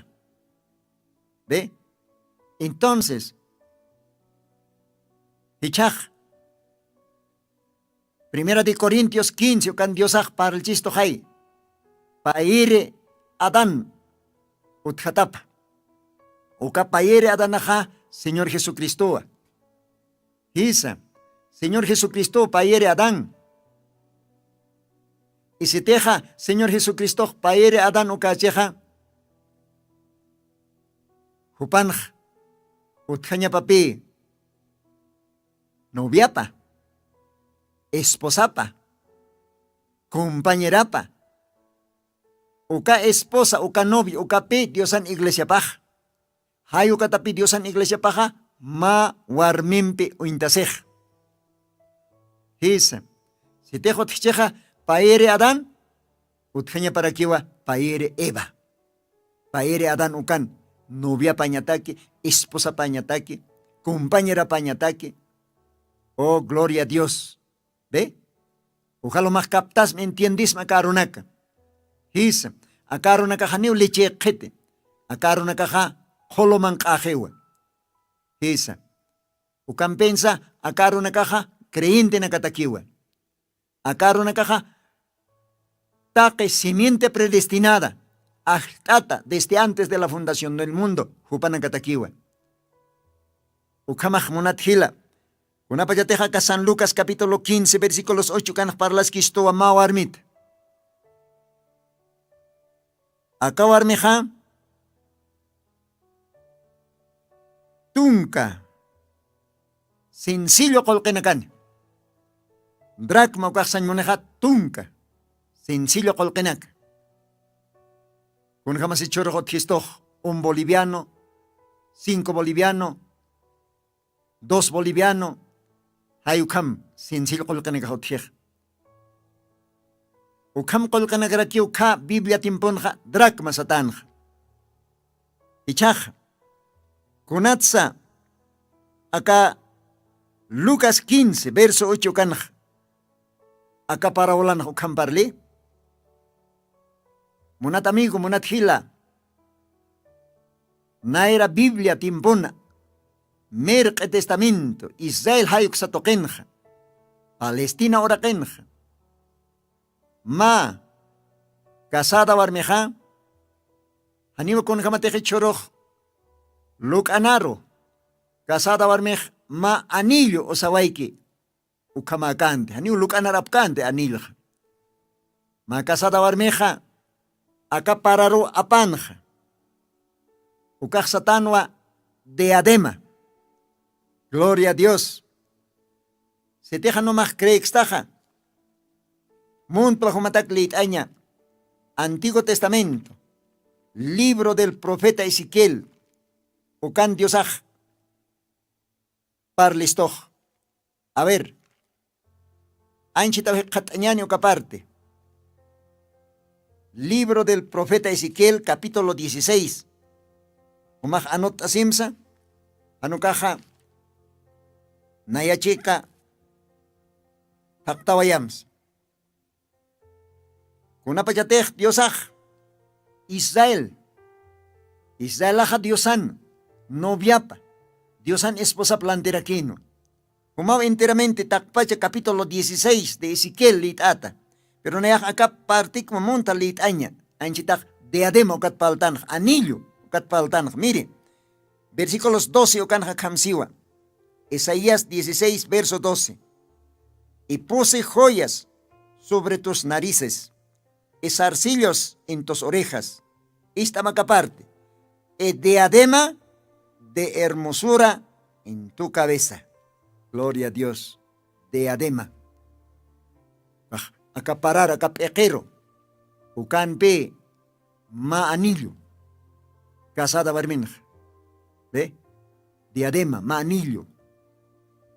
Be, entonces jichhax primera de corintios quince ukan diosax parlchistuxay. Payiri adan utjatapa. Uka payiri adanaxa señor jesucristowa. Jisa. Señor jesucristow payiri adan. Isitixa señor jesucristox payiri adan ukachixa, jupanx utjañapapï noviapa, esposapa, compañerapa, uka esposa uka novia ukapi diosan iglesiapax. Jay ukatapi diosan iglesiapaxa mä warmimpi uñtasix. Jisa. Sitix utjchixa payiri adan, utjañaparakiwa payiri eva. Payiri adan ukan noviapañataki, esposapañataki, compañerapañataki. Oh gloria a dios. Be, ujalumax kaptasmi entiendismi aka arunaka. Jisa. Aka arunakaxa niw lichi qhiti. Aka arunakaxa qhuluman q'axiwa. Jisa. Ukampinsa aka arunakaxa creyentenakatakiwa. Aka arunakaxa taqi simiente predestinada ajlt'ata desde antes de la fundación del mundo jupanakatakiwa. Ukhamax munat jila. Kunapachatix aka san lucas capítulo quince versículos ocho kanax parlaskistuwa mä warmita. Aka warmixa tunka sencillo qullqinakani. Dracma ukaxsañ munixa tunka sencillo qullqinaka. Kunjamasi churux utjistux un boliviano, cinco boliviano, dos boliviano. Jay ukham sencillo qullqinakax utjix. Ukham qullqinakarakiw kha biblia timpunxa dracma satanxa. Ichaxa kunatsa aka lucas quince verso ocho kanxa aka parabolanxa ukham parli. Munat amigo munat jila, nayra biblia timpuna mirq'i testamento israel jayuksa tuqinxa palestina uraqinxa mä casada warmixa janiwa kunjamatixi chhurux luk'anaru casada warmix mä anillo usawayki. Ukhamäkänti janiw luk'anarapkänti anillxa. Mä casada warmixa aka pararuw apanxa ukaxsatanwa diadema. Gloria a Dios. Sitixa numax creekstaxa, muntpla jumatak lït'aña antiguo testamento, libro del profeta Ezequiel, ukan diosax parlistux. A ver, anchitaw jikxat'añani uka parte. Libro del profeta Ezequiel, capítulo dieciséis. Umax anut'asimsa, janukaxa nayachika paqtawayamsa. Kunapachatix diosax israel, israelaxa diosan noviapa, diosan esposap lantirakïnwa. Jumaw enteramente taqpacha capítulo dieciséis de Ezequiel lït'ata. Pero nayax aka partikma munta lït'aña, anchitax diadema ukat paltanx, anillo ukat paltanx. Mire, versículos doce ukanxa khamsiwa. Isaías dieciséis verso doce. Y puse joyas sobre tus narices y zarcillos en tus orejas. Ist'amaka parte, y diadema de hermosura en tu cabeza. Gloria a Dios. Diadema. Acaparar aka p'iqiru, ukanpi mä anillo casada warminxa. Ve, diadema mä anillo.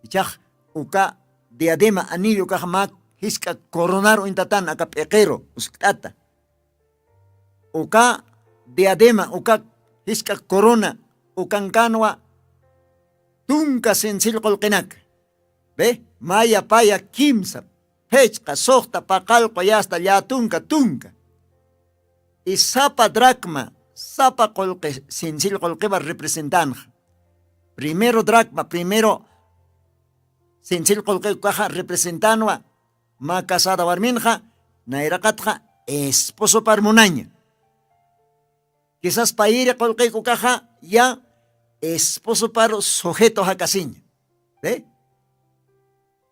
Ichax uka diadema anillo ukax mä jisk'a coronar uñtatan aka p'iqiru uskt'ata. Uka diadema uka jisk'a corona ukankanwa tunka sinsill qullqinaka. Ve, maya paya kimsa, phichqa suxta paqallqu yasta llatunka tunka. Y sapa dracma sapa qullqi sinsill qullqiwa representanxa. Primero dracma primero sinsill qullqi ukaxa representanwa. Mä casada warminxa nayraqatxa esposopar munaña. Kisas payiri qullqik ukaxa ya esposoparu sujeto jakasiña.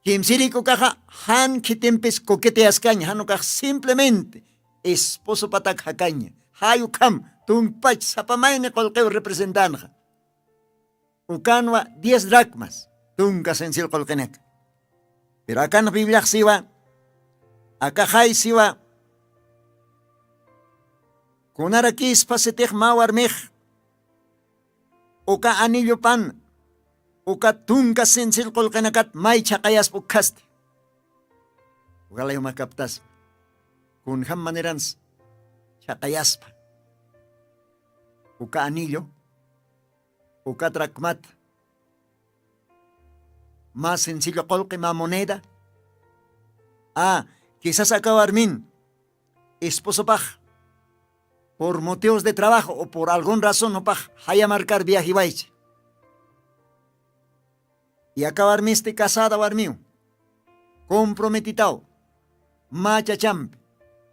Kimsirik ukaxa jan khitimpis coqueteyaskaña jan ukax simplemente esposopatak jakaña. Jay ukham tunkpach sapamayni qullqiw representanxa. Ukanwa diez dracmas tunka sensil qullqinaka. Pero akanx bibliax siwa, akaxay siwa, kunarakispa sitix mä warmix uka anillupan uka tunka sensil qullqinakat may chhaqayaspa ukkhasti? Ukalayumakaptas kunjam maneransa chhaqayaspa uka anillo uka dracmata mä sencillo qullqi mä moneda. A, kisas aka warmin esposopax por motivos de trabajo o por algun razon jupax jaya markar viajiwaycha. Y aka warmisti casada warmiw comprometitaw mä chachampi.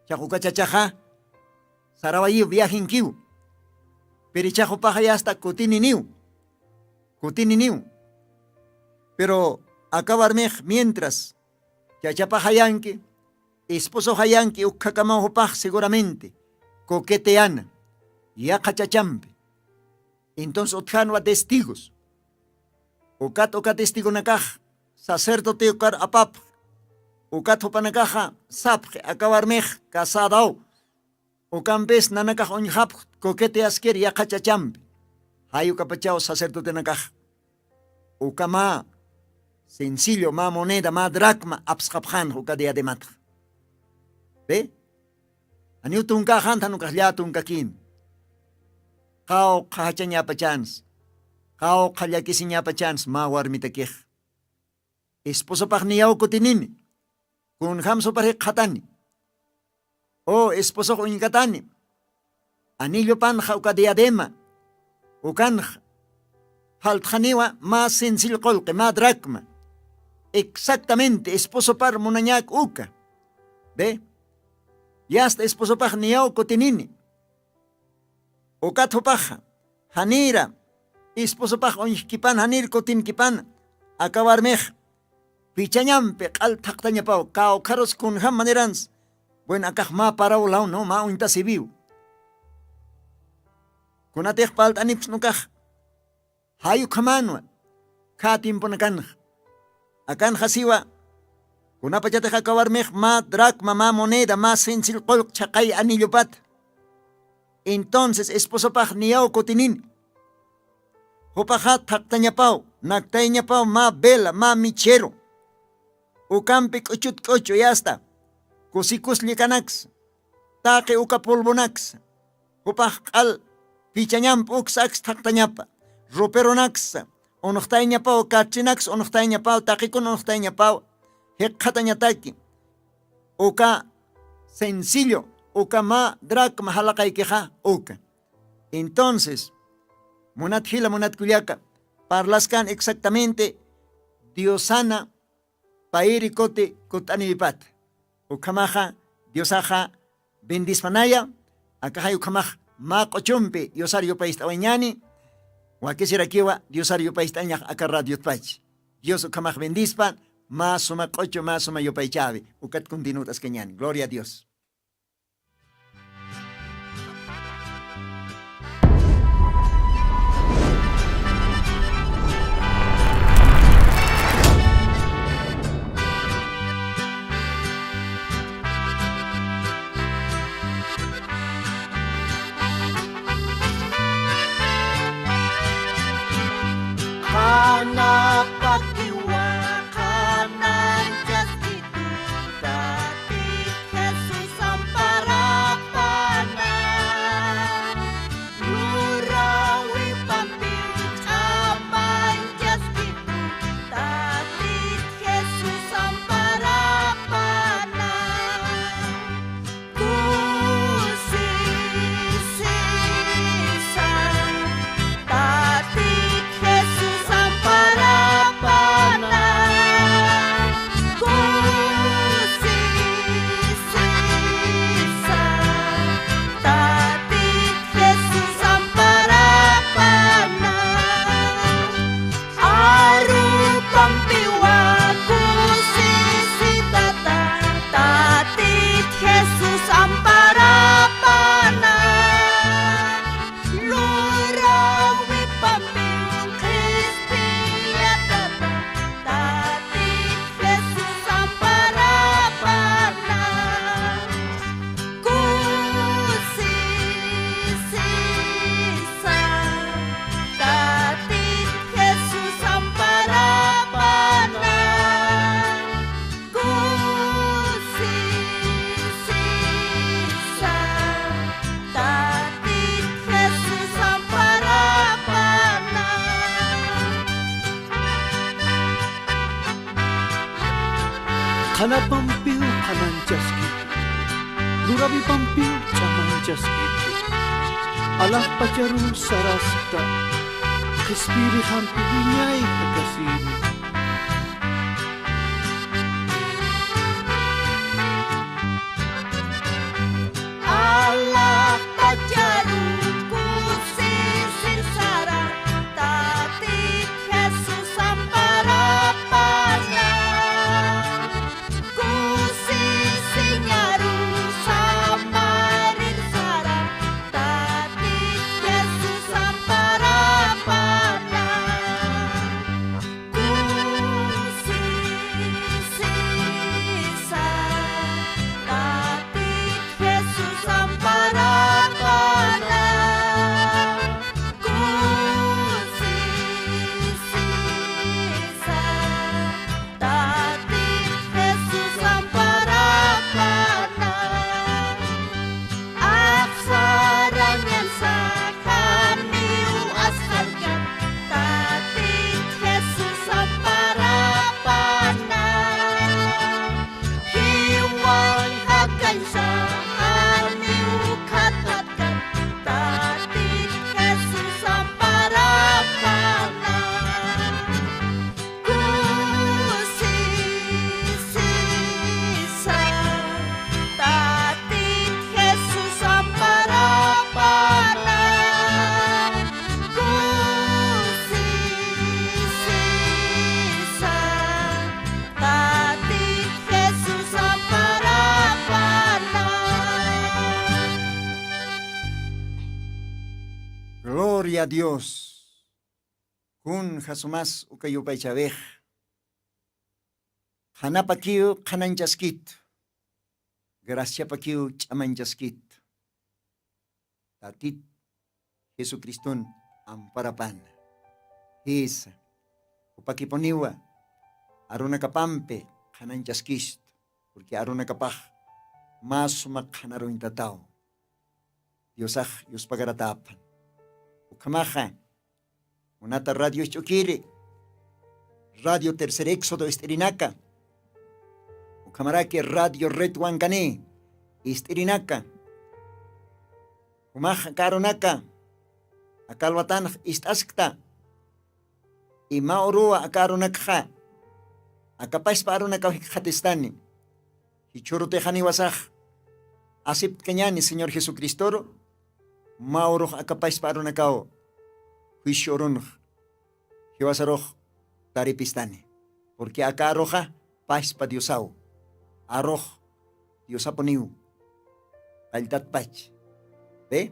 Chax uka chachaxa sarawayiw viajinkiw. Pirichax jupaxayasta kutininiw kutininiw. Pero aka warmix mientras chachapaxayanki esposoxayanki ukkhakamaw jupax seguramente coqueteyana yaqha chachampi. Entonces utjanwa testigos ukat uka testigonakax sacerdote ukar apapx ukat jupanakaxa sapxi aka warmix casadaw ukampis nanakax uñjapx coqueteyaskir yaqha chachampi. Jay ukapachaw sacerdotenakax uka mä sencillo mä moneda mä dracma apsxapxanx uka diadematxa. Pi janiw tunkäxanta jan ukax llä tunkakin qawqha jachañäpachans qawqha llakisiñäpachans mä warmitakix. Esposopax niyaw kutinini kunjam supar jikxatani o esposox uñkatani anillupanxa uka diadema ukanxa faltxaniwa mä sencillo qullqi mä dracma. Exactamente esposopar munañäk uka. Ve, yasta esposopax niyaw kutinini ukat jupaxa janira esposopax uñjkipan janir kutinkipana aka warmix pichañampi q'al thaqtañapaw kawkharus kunjam maneransa. Buen akax mä paraw law no mä uñtasiwiw kunatix palt'anipsnukax jay ukhamanwa kha tiemponakanxa. Akanxa siwa, kunapachatix aka warmix mä dracma, mä moneda, mä sencillo qullq chhaqay anillupat. Entonces esposopax niyaw kutinin. Jupaxa thaqtañapaw, naktayñapaw mä vela, mä michero. Ukampi k'uchut k'uchu yasta, kusikus llikanaksa, taqi uka polvonaksa, jupax q'al pichañamp uksaks thaqtañapa, roperonaksa, unuxtayñapaw, katrinaksa unuxtayñapaw, taqikun unuxtayñapaw, jikxatañataki uka sencillo, uka mä dracma jalaqaykixa uka. Entonces, munat jila, munat kullaka, parlaskan exactamente Diosana payri kuti kut'aniwipat. Ukhamaxa Diosaxa bendispanaya, akaxay ukhamax mä q'uchumpi Diosar yupayst'awañani, wakisirakiwa Diosar yupayst'añax aka radiotpach. Dios ukhamax bendispa, mä suma q'uchu, mä suma yupaychawi, ukat continuwt'askañani. Gloria a Dios. Qhanapatiwa, qhananchaskitu, Tatit Jesús amparapana. Lurawipampi ch'amanchaskitu, Tatit Jesús amparapana. Kusisisa, Tatit Jesús amparapana. Kusisisa, Tatit Jesús amparapana. Arupampiwa kusisitata, Tatit Jesús amparapana. Lurawipampi qhispiyatata, Tatit Jesús amparapana. Kusisisa, Tatit Jesús amparapana. Kusisisa, Tatit Jesús amparapana. Qhanapampiw qhananchaskitu, lurawipampiw ch'amanchaskitu, alaxpacharuw sarasta, qhispiyirixampi wiñay jakasiri. Alaxpacharuw kusisir sara, Tatit Jesús amparapana. Kusisiñaruw samarir sara, Tatit Jesús amparapana. Kusisisa, Tatit Jesús amparapana. Kusisisa, Tatit Jesús amparapana. Axsarañansa janiw asxarkan, Tatit Jesús amparapana. Jiwan jakañsa janiw khatxatkan, Tatit Jesús amparapana. Kusisisa, Tatit Jesús amparapana. Kusisisa, Tatit Jesús amparapana. Gloria a Dios. Kun jasumas uka yupaychawix, qhanapakiw qhananchaskit, graciapakiw ch'amanchaskit. Tatit jesucristun amparapana jisa, jupakipuniwa arunakapampi qhananchaskistu, purqui arunakapax mä suma qhanaruñtataw. Diosax yuspagarataphan. Ukhamaxa munata radio isch'ukiri, radio tercer éxodo ist'irinaka, ukhamaraki radio red wankani ist'irinaka, jumax aka arunaka aka alwatanx ist'askta. Ima uruwa aka arunakxa aka pachpa arunakaw jikxatistani. Jichhürutix janiwasax aceptkañani señor jesucristoru, mä urux aka pachpa arunakaw juicio urunx jiwasarux taripistani. Purqui aka aruxa pachpa diosaw, arux diosapuniw qalltatpach. Be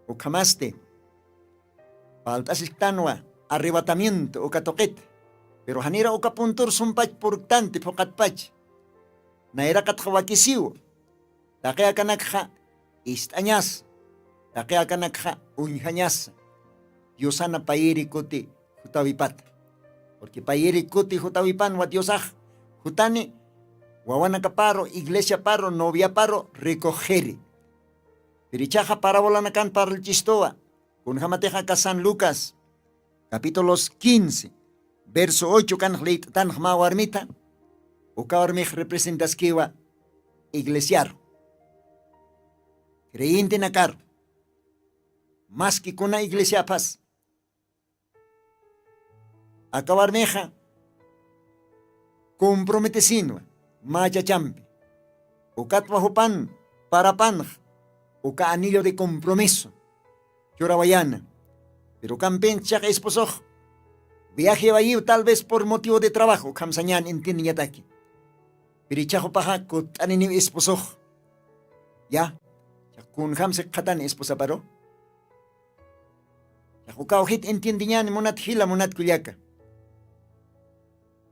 ukhamasti palt'asisktanwa arrebatamiento uka tuqit. Pero janira uka puntur sumpach purktanti phuqatpach. Nayraqatxa wakisiw taqi akanakxa ist'añasa, taqi akanakxa uñjañasa diosana payiri kuti jutawipata. Purqui payiri kuti jutawipanwa diosax jutani wawanakaparu iglesiaparu noviaparu recoxiri. Pirichaxa parabolanakan parlchistuwa. Kunjamatix aka san lucas capítulos quince verso ocho kanx liyt'tanx mä warmita. Uka warmix representaskiwa iglesiaru creyentenakaru. Maski kuna iglesiapas aka warmixa comprometesinwa mä chachampi. Ukatwa jupan parapanx uka anillo de compromiso churawayana. Pero ukampinti chaq esposox viajewayiw tal vez por motivo de trabajo ukhamsañan entiendeñataki. Pero ichaxupaxa kutt'aniniw esposox ya chaq kunjamsi qhatan esposaparu. Chaq ukawjit entiendeñani munat jila munat kullaka,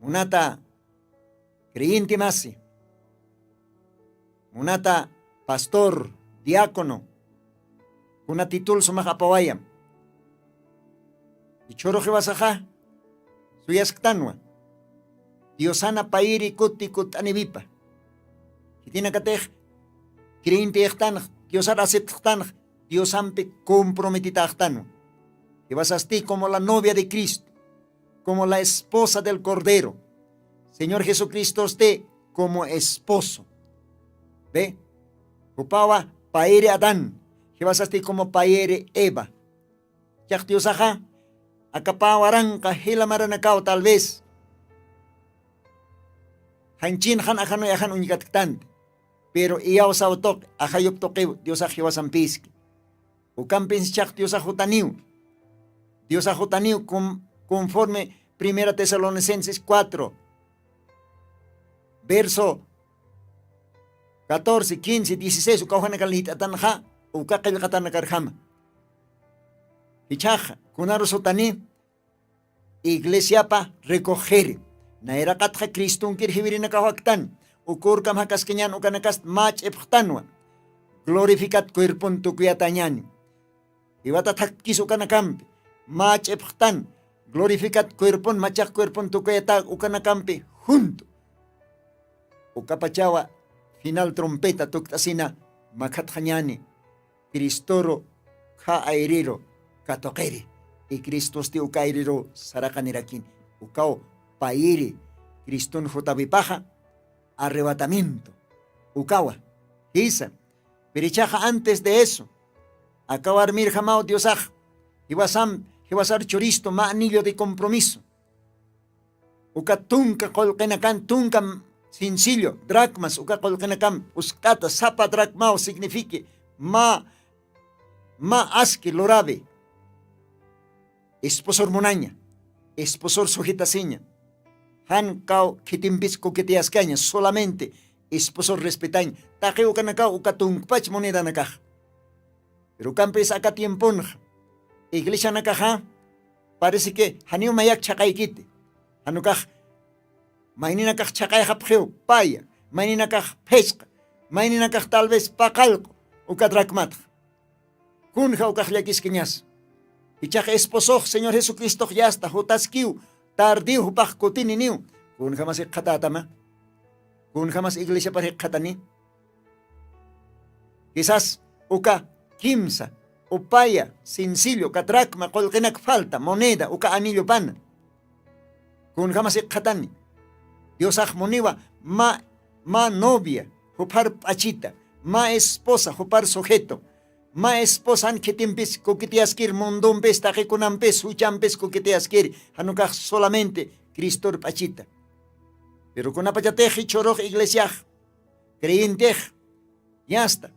munata creyente masi, munata pastor, diácono, kuna titul sumax apawayam. Ichhuru jiwasaxa suyasktanwa diosana payiri kuti kutt'aniwipa. Khitinakatix creyenteyxtanx, diosar aceptxtanx, diosampi comprometitaxtanwa. Jiwasasti como la novia de cristo, como la esposa del cordero. Señor jesucristosti como esposo. Be jupawa payiri adán, jiwasasti como payiri eva. Chaq diosaxa akapä waranqa jila maranakaw tal vez janchin jan ajanuy ajan uñkatktanti. Pero iyawsaw tuqi ajayup tuqiw diosax jiwasampiski. Ukampinsi chaq diosax jutaniw, diosax jutaniw conforme primera tesalonicenses cuatro verso catorce quince dieciséis uka ujanakar liyt'atanxa uka qillqatanakarjama. Jichhaxa kunaru sutani iglesiapa recoxiri nayraqatxa cristonkir jiwirinakaxwaktan. Ukurkam jakaskañan ukanakast mä ch'ipxtanwa glorificat cuerpon tukuyatañani. Iwata thakkis ukanakampi mä ch'ipxtan glorificat cuerpon machaq cuerpon tukuyata ukanakampi juntu. Ukapachawa final trompeta tukt'asina makhatxañani cristoru kha ayriru katuqiri. Y cristosti uka ayriru saraqanirakini ukaw payiri criston jutawipaxa arrebatamiento ukawa. Jisa. Pirichaxa antes de eso aka warmirjamaw diosax jiwasam jiwasar churistu mä anillo de compromiso. Uka tunka qullqinakan tunka sencillo dracmas uka qullqinakam uskt'ata sapa dracmaw signifique mä mä aski lurawi. Esposor munaña, esposor sujitasiña. Jan kaw khitimpis kukitiyaskaña solamente esposor respetaña. Taqi ukanakaw uka tunkpach monedanakax. Pero ukampis aka tiemponxa iglesianakaxa Parece que janiw mayak chhaqaykiti. Janukax mayninakax chhaqayxapxiw paya, mayninakax phisqa, mayninakax tal vez paqallqu uka dracmatxa. Kunja ukax llakiskiñas? Ichax esposox señor jesucristox yasta jutaskiw, tardiw jupax kutininiw. Kunjamas iqhatätama? Kunjamas iglesiapar iqhatani? Quizás uka kimsa upaya sencillo uka dracma qullqinak falta moneda uka anillopana. Kunjamas iqhatani? Diosax muniwa mä mä novia juphar p'achita, mä esposa jupar sujeto, mä esposan khitimpis kukitiyaskir mundumpis taqikunampis juchampis kukitiyaskir, janukax solamente cristor p'achita. Pero kunapachatix jichhurux iglesiax creyentex yasta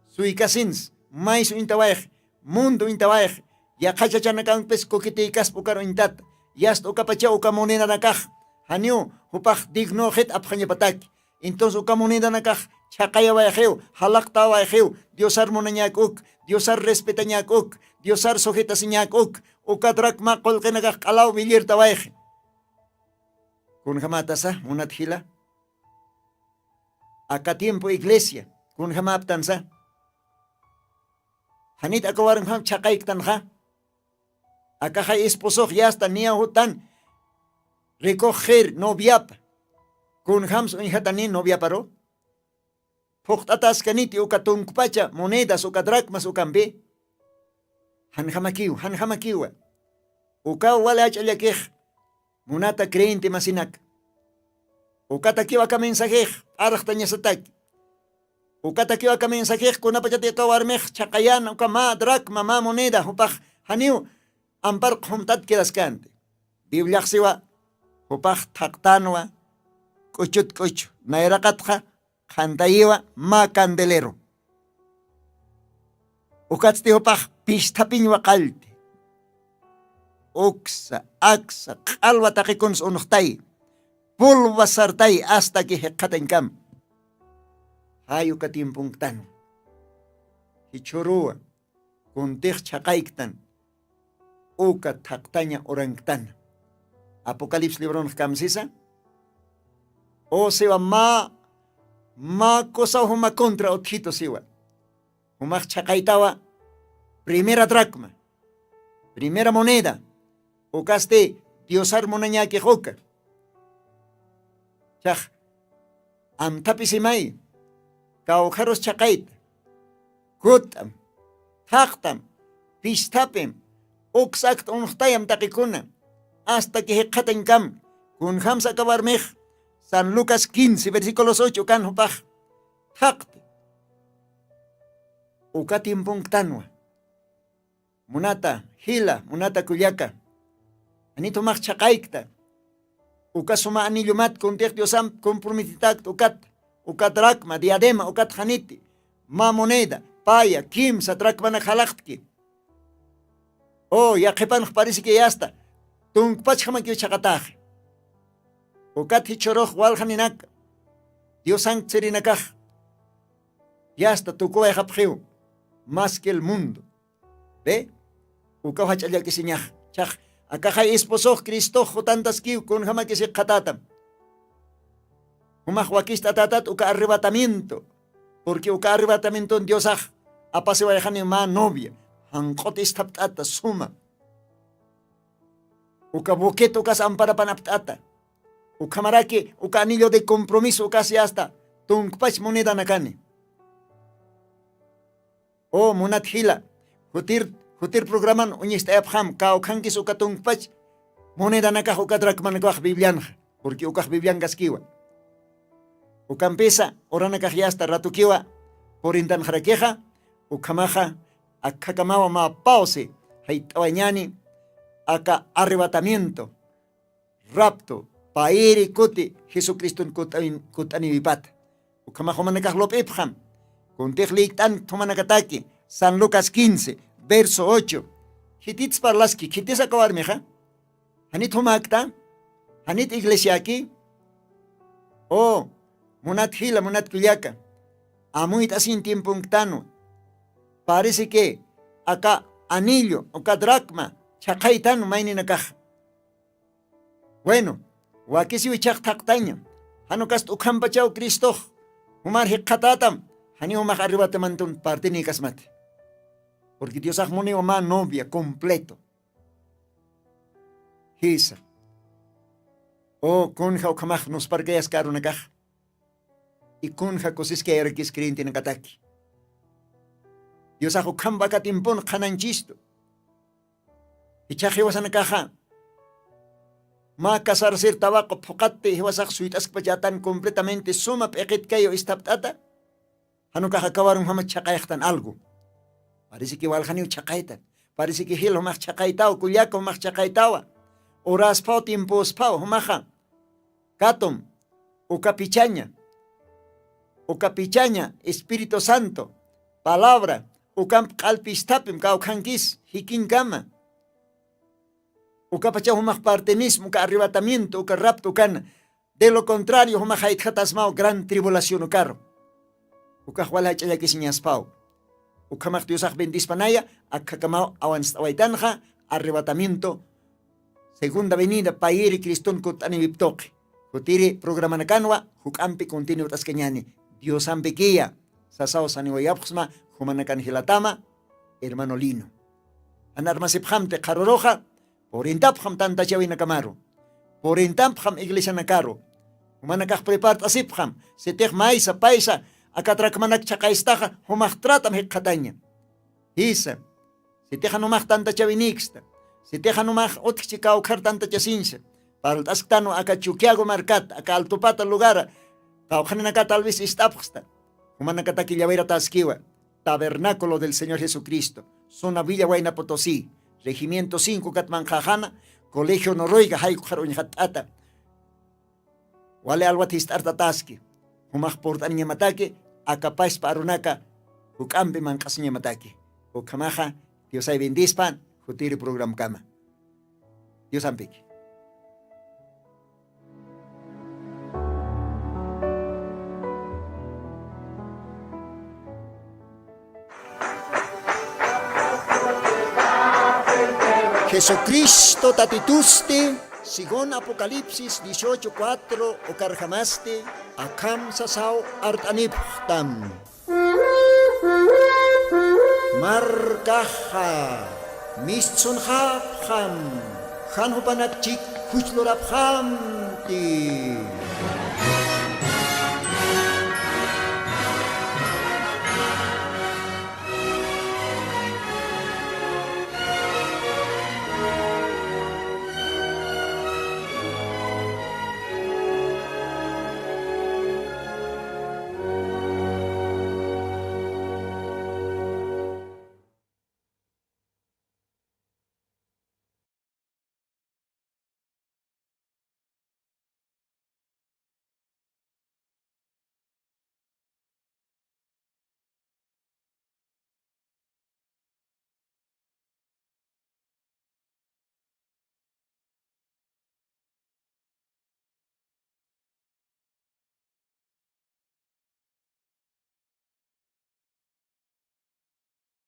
suykasins maysu intawayx, mundu intawayx, yaqhachachanakankpis kukitiykaspa ukar uñtata. Yasta ukapacha uka monedanakax janiw jupax dignoxit apxañapataki. Entonces uka monedanakax chhaqayawayxiw, jalaqtawayxiw, diosar munañäk uk, diosar respetañäk uk, diosar sujetasiñäk uk, uka dracma qullqinakax q'alaw willirtawayxi. Kunjamätasa munat jila? Aka tiempo iglesia kunjamäptansa? Janit aka warmjam chhaqayktanxa? Akaxay esposox yasta niya jutan rikuxxir noviapa. Kunjams uñjatani noviaparu? Phuqt'ataskaniti uka tunkpacha monedas uka dracmas ukampi? Janjamakiw janjamakiwa. Ukaw wali ach'a llakix munata creyente masinaka. Ukatakiw aka mensajix p'arxtañasataki. Ukatakiw aka mensajix kunapachati aka warmix chhaqayan uka mä dracma mä moneda jupax janiw ampar qhumtat quedaskanti. Bibliaxsiwa jupax thaqtanwa k'uchut k'uchu nayraqatxa qhantayiwa mä candelero. Ukatsti jupax pisthapiñ waqallti uksa aksa q'alwa taqikuns unxtay pulwa sartay astaki jiqhatañkam. Jay uka tiemponktan jichhuruwa kuntix chhaqayktan uka thaqtaña uranktan. Apocalipsis libronx kamsisa o siwa mä mä kusaw juma contra utjitu siwa. Jumax chhaqaytawa primera dracma, primera moneda. Ukasti diosar munañäkix uka. Chax amthapisimay kawkharus chhaqayta kut'am thaqtam pisthapim uksakt unxtayam taqikuna. Asta que jiqhatañkam kunjamsa aka warmix san lucas quince versiculos ocho ukan jupax thaqti. Uka tiemponktanwa munata jila munata kullaka. Anithumax chhaqaykta uka suma anillumat kuntix diosamp comprometitakt ukat uka dracma diadema ukat janiti mä moneda paya kimsa dracmanak jalaqtki. O yaqhipanx parisi kiyasta tunkpachjamakiw chhaqataxi. Ukat jichhurux waljaninaka diosank tsirinakax yasta tukuwayxapxiw mas que el mundo. Be ukaw jach'a llak'isiñax. Chax akaxay esposox cristox jutantaskiw kunjamakis iqhatätam. Jumax wakist'atätat uka arrebatamiento. Purqui uka arrebatamienton diosax apasiwayxaniw mä novia janq'ut isthapt'ata suma uka buquet ukas amparapanapt'ata. Ukhamaraki uka anillo de compromiso ukasi asta tunkpach monedanakani. O munat jila jutir jutir programan uñist'ayapxam kawkhankis uka tunkpach monedanakax uka dracmanakax biblianxa. Purqui ukax bibliankaskiwa. Ukampisa uranakax yasta ratukiwa purintanxarakixa. Ukhamaxa akhakamawa mä pawsi jayt'awañani aka arrebatamiento rapto payiri kuti jesucriston kutt'aniwipata. Ukhamax jumanakax lup'ipxam kuntix likt'an thumanakataki san lucas quince verso ocho. Khitits parlaski khitis aka warmixa? Janit jumakta? Janit iglesiaki? O munat jila munat kullaka amuyt'asin tiemponktanwa. Parisi que aka anillo uka dracma chhaqhaytan mayninakaxa. Bueno, wakisiw ichhax thaqtaña. Janukast ukhampachaw cristox jumar jikxatätam, janiw jumax arribatamantun partinïkasmati. Purqui diosax muniwa mä novia completo. Jisa. O kunja ukhamax nusparkayas karunakax. Ikunja kusiskayrakis creyentenakataki. Diosax ukham vakatimpun qhananchistu. Ichhax jiwasanakaxa mä casarasir tawaqu phuqatti jiwasax suyt'askpachatan completamente suma p'iqitkayu isthapt'ata. Janukax akawarun jama chhaqayxtan algu. Parisiki waljaniw chhaqaytan. Parisiki jil jumax chhaqaytaw kullaka jumax chhaqaytawa. Urasphaw timpuspaw jumaxa. Katum ukapichaña. Ukapichaña espíritu santo palabra ukamp q'alpistapim kawkhankis jikinkama. Ukapacha jumax partenism uka arrebatamiento uka rapto ukana. De lo contrario jumax jaytjatasmaw gran tribulación ukaru. Ukax wali jach'allakisiñaspaw. Ukhamax diosax bendispanaya. Akhakamaw awanst'awaytanxa arrebatamiento segunda venida payiri criston kutt'aniwiptuqi. Jutiri programanakanwa juk'ampi continut'askañani. Diosampikiya sasaw saniwayapxsma jumanakan jilatama. Hermano lino, anarmasipxamti qharuruxa purintapxam tantachawinakamaru. Purintapxam iglesianakaru. Jumanakax prepart'asipxam sitix maysa paysa akatrakmanak chhaqaystaxa jumax tratam jikxataña. Jisa. Sitixan jumax tantachawinïksta. Sitixan jumax utjchi kawkhar tantachasinsa. Parlt'asktanwa aka chukiagu markat aka altupata lugara. Kawkhaninaka tal vez ist'apxsta. Jumanakataki llawirataskiwa tabernáculo del señor jesucristo, zona villa waynaputusi, regimiento cinco katmanqhaxana, colegio noruega jaykuxar uñxatt'ata. Wali alwat jist'artataski. Jumax purt'aniñamataki akapaspa arunaka juk'ampi manq'asiñamataki. Ukhamaxa diosay bendispan. Jutiri programkama. Diosampiki. Jesucristo tatitusti según apocalipsis dieciocho cuatro ukarjamasti akham sasaw art'anipxtam. Markaxa mistsunxapxam jan jupanakchik juchlurapxamti.